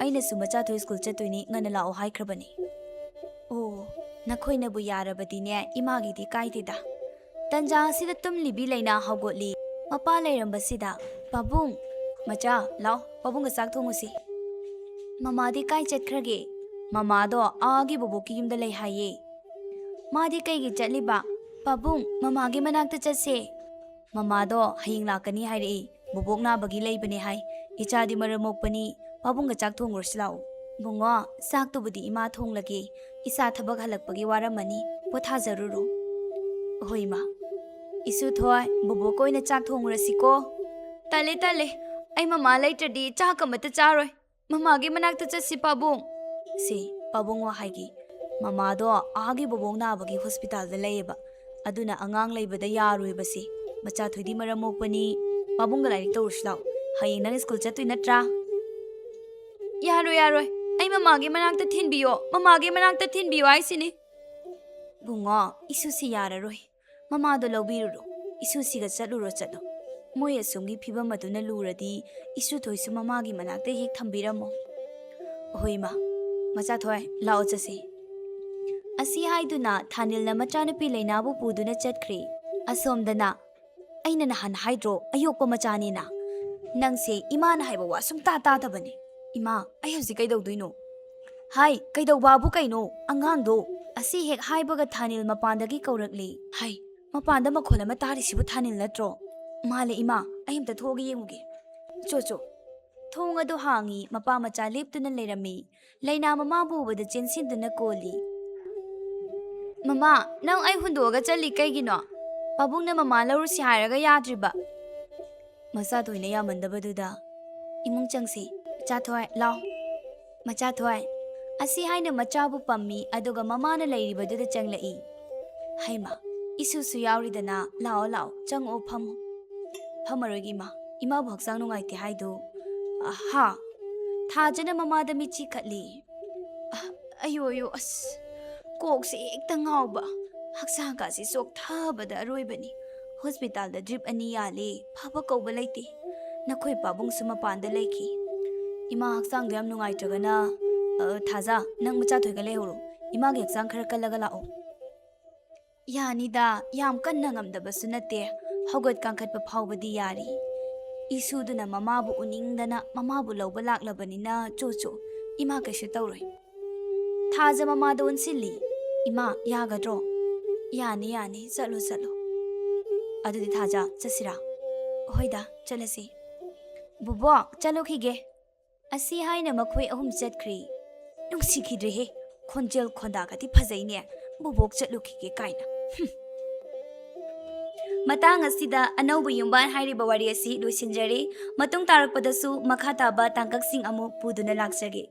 ꯑꯩꯅꯁꯨ ꯃꯆꯥꯊꯣꯏ ꯁ꯭ꯀꯨꯜ ꯆꯠꯇꯣꯏꯅꯤ, ꯉꯟꯅ ꯂꯥꯛꯑꯣ ꯍꯥꯏꯈ꯭ꯔꯕꯅꯤ꯫" "ꯑꯣ, ꯅꯈꯣꯏꯅꯕꯨ ꯌꯥꯔꯕꯗꯤꯅꯦ, ꯏꯃꯥꯒꯤꯗꯤ ꯀꯥꯏꯗꯦꯗ꯫" ꯇꯟꯖꯥ ꯑꯁꯤꯗ ꯇꯨꯝꯂꯤꯕꯤ ꯂꯩꯅꯥ ꯍꯧꯒꯠꯂꯤ꯫ ꯃꯄꯥ ꯂꯩꯔꯝꯕꯁꯤꯗ, "ꯄꯥꯕꯨꯡ, ꯃꯆꯥ, ꯂꯥꯎ, ꯄꯥꯕꯨꯡꯒ ꯆꯥꯛ ꯊꯣꯡꯉꯨꯁꯤ꯫" "ꯃꯃꯥꯗꯤ ꯀꯥꯏ ꯆꯠꯈ꯭ꯔꯒꯦ?" "ꯃꯃꯥꯗꯣ ꯑꯥꯒꯤ ꯕꯣꯕꯣꯛꯀꯤ ꯌꯨꯝꯗ ꯂꯩ ꯍꯥꯏꯌꯦ꯫" "ꯃꯥꯗꯤ ꯀꯩꯒꯤ ꯆꯠꯂꯤꯕ?" "ꯄꯥꯕꯨꯡ, ꯃꯃꯥꯒꯤ ꯃꯅꯥꯛꯇ ꯆꯠꯁꯦ꯫" "ꯃꯃꯥꯗꯣ ꯍꯌꯦꯡ ꯂꯥꯛꯀꯅꯤ ꯍꯥꯏꯔꯛꯏ, ꯕꯣꯕꯣꯛ ꯅꯥꯕꯒꯤ ꯂꯩꯕꯅꯦ ꯍꯥꯏ꯫ ꯏꯆꯥꯗꯤ ꯃꯔꯝ ꯃꯣꯛꯄꯅꯤ, ꯄꯥꯕꯨꯡꯒ ꯆꯥꯛ ꯊꯣꯡꯉꯨꯔꯁꯤ ꯂꯥꯛꯑꯣ꯫" "ꯕꯨꯡꯉꯣ, ꯆꯥꯛꯇꯨꯕꯨꯗꯤ ꯏꯃꯥ ꯊꯣꯡꯂꯒꯦ, ꯏꯆꯥ ꯊꯕꯛ ꯍꯜꯂꯛꯄꯒꯤ ꯋꯥꯔꯝꯃꯅꯤ, ꯄꯣꯊꯥꯖꯔꯨꯔꯣ꯫" "ꯍꯣꯏ ꯏꯃꯥ꯫ ꯏꯁꯨ ꯊꯣꯏ, ꯕꯣꯕꯣꯛꯀ ꯑꯣꯏꯅ ꯆꯥꯛ ꯊꯣꯡꯉꯨꯔꯁꯤꯀꯣ꯫" "ꯇꯜꯂꯦ, ꯇꯜꯂꯦ, ꯑꯩ ꯃꯃꯥ ꯂꯩꯇ꯭ꯔꯗꯤ ꯆꯥꯛ ꯑꯃꯠꯇ ꯆꯥꯔꯣꯏ꯫ ꯃꯃꯥꯒꯤ ꯃꯅꯥꯛꯇ ꯆꯠꯁꯤ, ꯄꯥꯕꯨꯡ꯫ ꯁꯤ ꯄꯥꯕꯨꯡ ꯋꯥꯍꯩꯒꯤ꯫ ꯃꯃꯥꯗꯣ ꯑꯥꯒꯤ ꯕꯣꯕꯣꯛ ꯅꯥꯕꯒꯤ ꯍꯣꯁꯄꯤꯇꯥꯜꯗ ꯂꯩꯌꯦꯕ꯫ ꯑꯗꯨꯅ ꯑꯉꯥꯡ ꯂꯩꯕꯗ ꯌꯥꯔꯣꯏꯕ ꯁꯤ꯫ ꯃꯆꯥ ꯊꯣꯏꯗꯤ ꯃꯔꯝ ꯃꯣꯛꯄꯅꯤ꯫ ꯄꯥꯕꯨꯡꯒ ꯂꯥꯏꯔꯤꯛ ꯇꯧꯔꯨꯁꯤ ꯂꯥꯎ꯫ ꯍꯌꯦꯡ ꯅꯪ ꯁ꯭ꯀꯨꯜ ꯆꯠꯇꯣꯏ ꯅꯠꯇ꯭ꯔꯥ? ꯌꯥꯔꯣꯏ, ꯌꯥꯔꯣꯏ꯫ ꯑꯩ ꯃꯃꯥꯒꯤ ꯃꯅꯥꯛꯇ ꯊꯤꯟꯕꯤꯌꯣ꯫ ꯃꯃꯥꯒꯤ ꯃꯅꯥꯛꯇ ꯊꯤꯟꯕꯤꯌꯣ ꯍꯥꯏꯁꯤꯅꯤ꯫ ꯕꯨꯡꯉꯣ, ꯏꯁꯨꯁꯤ ꯌꯥꯔꯔꯣꯏ꯫ ꯃꯃꯥꯗꯣ ꯂꯧꯕꯤꯔꯨꯔꯣ꯫ ꯏꯁꯨꯁꯤꯒ ꯆꯠꯂꯨꯔꯣ, ꯆꯠꯂꯣ꯫ ꯃꯣꯏ ꯑꯁꯣꯝꯒꯤ ꯐꯤꯕꯝ ꯑꯗꯨꯅ ꯂꯨꯔꯗꯤ ꯏꯁꯨ ꯊꯣꯏꯁꯨ ꯃꯃꯥꯒꯤ ꯃꯅꯥꯛꯇ ꯍꯦꯛ ꯊꯝꯕꯤꯔꯝꯃꯣ꯫ ꯍꯣꯏ, ꯏꯃꯥ꯫ ꯃꯆꯥ ꯊꯣꯏ, ꯂꯥꯛꯑꯣ ꯆꯠꯁꯤ꯫ ꯑꯁꯤ ꯍꯥꯏꯗꯨꯅ ꯊꯥꯅꯤꯜꯅ ꯃꯆꯥꯅꯨꯄꯤ ꯂꯩꯅꯥꯕꯨ ꯄꯨꯗꯨꯅ ꯆꯠꯈ꯭ꯔꯦ꯫ ꯑꯁꯣꯝꯗꯅ, "ꯑꯩꯅ ꯅꯍꯥꯟ ꯍꯥꯏꯗ꯭ꯔꯣ, ꯑꯌꯣꯛꯄ ꯃꯆꯥꯅꯦꯅ? ꯅꯪꯁꯦ ꯏꯃꯥꯅ ꯍꯥꯏꯕ ꯋꯥ ꯁꯨꯡꯇꯥ ꯇꯥꯗꯕꯅꯦ꯫ ꯏꯃꯥ, ꯑꯩ ꯍꯧꯖꯤꯛ ꯀꯩꯗꯧꯗꯣꯏꯅꯣ?" "ꯍꯥꯏ, ꯀꯩꯗꯧꯕꯕꯨ ꯀꯩꯅꯣ? ꯑꯉꯥꯡꯗꯣ!" ꯑꯁꯤ ꯍꯦꯛ ꯍꯥꯏꯕꯒ ꯊꯥꯅꯤꯜ ꯃꯄꯥꯟꯗꯒꯤ ꯀꯧꯔꯛꯂꯦ꯫ "ꯍꯥꯏ, ꯃꯄꯥꯟꯗ ꯃꯈꯣꯜ ꯑꯃ ꯇꯥꯔꯤꯁꯤꯕꯨ ꯊꯥꯅꯤꯜ ꯅꯠꯇ꯭ꯔꯣ?" "ꯃꯥꯂꯦ ꯏꯃꯥ, ꯑꯩ ꯑꯝꯇ ꯊꯣꯛꯑꯒ ꯌꯦꯡꯉꯨꯒꯦ꯫ ꯆꯣ, ꯆꯣ꯫" ꯊꯣꯡ ꯑꯗꯨ ꯍꯥꯡꯉꯤ, ꯃꯄꯥ ꯃꯆꯥ ꯂꯦꯞꯇꯨꯅ ꯂꯩꯔꯝꯃꯤ꯫ ꯂꯩꯅꯥ ꯃꯃꯥꯕꯨ ꯎꯕꯗ ꯆꯦꯟꯁꯤꯟꯗꯨꯅ ꯀꯣꯜꯂꯤ꯫ "ꯃꯃꯥ, ꯅꯪ ꯑꯩ ꯍꯨꯟꯗꯣꯛꯑꯒ ꯆꯠꯂꯤ ꯀꯩꯒꯤꯅꯣ? ꯄꯥꯕꯨꯡꯅ ꯃꯃꯥ ꯂꯧꯔꯨꯁꯤ ꯍꯥꯏꯔꯒ ꯌꯥꯗ꯭ꯔꯤꯕ?" ꯃꯆꯥ ꯊꯣꯏꯅ ꯌꯥꯃꯟꯗꯕꯗꯨꯗ, "ꯏꯃꯨꯡ ꯆꯪꯁꯤ, ꯃꯆꯥ ꯊꯣꯏ, ꯂꯥꯎ꯫ ꯃꯆꯥ ꯊꯣꯏ꯫" ꯑꯁꯤ ꯍꯥꯏꯅ ꯃꯆꯥꯕꯨ ꯄꯝꯃꯤ, ꯑꯗꯨꯒ ꯃꯃꯥꯅ ꯂꯩꯔꯤꯕꯗꯨꯗ ꯆꯪꯂꯛꯏ꯫ "ꯍꯩꯃꯥ, ꯏꯁꯨꯁꯨ ꯌꯥꯎꯔꯤꯗꯅ, ꯂꯥꯛꯑꯣ, ꯂꯥꯛꯑꯣ, ꯆꯪꯉꯛꯑꯣ, ꯐꯝꯃꯣ꯫" "ꯐꯝꯃꯔꯣꯏꯒꯦ ꯏꯃꯥ, ꯏꯃꯥꯕꯨ ꯍꯛꯆꯥꯡ ꯅꯨꯡꯉꯥꯏꯇꯦ ꯍꯥꯏꯗꯨ?" "ꯑꯍꯥ꯫" ꯊꯥꯖꯅ ꯃꯃꯥꯗ ꯃꯤꯠꯆꯤ ꯈꯠꯂꯤ꯫ "ꯑ, ꯑꯌꯣ, ꯑꯌꯣ, ꯑꯁ, ꯀꯣꯛꯁꯦ ꯍꯦꯛꯇ ꯉꯥꯎꯕ, ꯍꯛꯆꯥꯡꯒꯁꯦ ꯆꯣꯛꯊꯕꯗ ꯑꯔꯣꯏꯕꯅꯤ꯫ ꯍꯣꯁꯄꯤꯇꯥꯜꯗ ꯗ꯭ꯔꯤꯞ ꯑꯅꯤ ꯌꯥꯜꯂꯤ, ꯐꯕ ꯀꯧꯕ ꯂꯩꯇꯦ꯫ ꯅꯈꯣꯏ ꯄꯥꯕꯨꯡꯁꯨ ꯃꯄꯥꯟꯗ ꯂꯩꯈꯤ꯫ ꯏꯃꯥ ꯍꯛꯆꯥꯡꯗꯣ ꯌꯥꯝ ꯅꯨꯡꯉꯥꯏꯇ꯭ꯔꯒꯅ, ꯑ, ꯊꯥꯖ, ꯅꯪ ꯃꯆꯥ ꯊꯣꯏꯒ ꯂꯩꯍꯧꯔꯣ꯫ ꯏꯃꯥꯒꯤ ꯍꯛꯆꯥꯡ ꯈꯔ ꯀꯜꯂꯒ ꯂꯥꯛꯑꯣ꯫" "ꯌꯥꯅꯤꯗ, ꯌꯥꯝ ꯀꯟꯅ ꯉꯝꯗꯕꯁꯨ ꯅꯠꯇꯦ, ꯍꯧꯒꯠ ꯀꯥꯡꯈꯠꯄ ꯐꯥꯎꯕꯗꯤ ꯌꯥꯔꯤ꯫" ꯏꯁꯨꯗꯨꯅ ꯃꯃꯥꯕꯨ ꯎꯅꯤꯡꯗꯅ ꯃꯃꯥꯕꯨ ꯂꯧꯕ ꯂꯥꯛꯂꯕꯅꯤꯅ, "ꯆꯣ, ꯆꯣ, ꯏꯃꯥ ꯀꯩꯁꯨ ꯇꯧꯔꯣꯏ꯫" ꯊꯥꯖ ꯃꯃꯥꯗ ꯑꯣꯟꯁꯤꯜꯂꯤ꯫ "ꯏꯃꯥ, ꯌꯥꯒꯗ꯭ꯔꯣ?" "ꯌꯥꯅꯤ, ꯌꯥꯅꯤ, ꯆꯠꯂꯣ, ꯆꯠꯂꯣ꯫" "ꯑꯗꯨꯗꯤ ꯊꯥꯖ, ꯆꯠꯁꯤꯔꯥ?" "ꯍꯣꯏꯗ, ꯆꯠꯂꯁꯤ꯫" "ꯕꯨꯕꯣꯛ, ꯆꯠꯂꯨꯈꯤꯒꯦ꯫" ꯑꯁꯤ ꯍꯥꯏꯅ ꯃꯈꯣꯏ ꯑꯍꯨꯝ ꯆꯠꯈ꯭ꯔꯤ꯫ "ꯅꯨꯡꯁꯤꯈꯤꯗ꯭ꯔꯦꯍꯦ, ꯈꯣꯟꯖꯦꯜ ꯈꯣꯟꯗꯥꯒꯗꯤ ꯐꯖꯩꯅꯦ, ꯕꯨꯕꯣꯛ ꯆꯠꯂꯨꯈꯤꯒꯦ ꯀꯥꯏꯅ꯫ ꯍꯨꯝ꯫" ꯃꯇꯥꯡ ꯑꯁꯤꯗ ꯑꯅꯧꯕ ꯌꯨꯝꯕꯥꯟ ꯍꯥꯏꯔꯤꯕ ꯋꯥꯔꯤ ꯑꯁꯤ ꯂꯣꯏꯁꯤꯟꯖꯔꯦ꯫ ꯃꯇꯨꯡ ꯇꯥꯔꯛꯄꯗꯁꯨ ꯃꯈꯥ ꯇꯥꯕ ꯇꯥꯡꯀꯛꯁꯤꯡ ꯑꯃꯨꯛ ꯄꯨꯗꯨꯅ ꯂꯥꯛꯆꯒꯦ꯫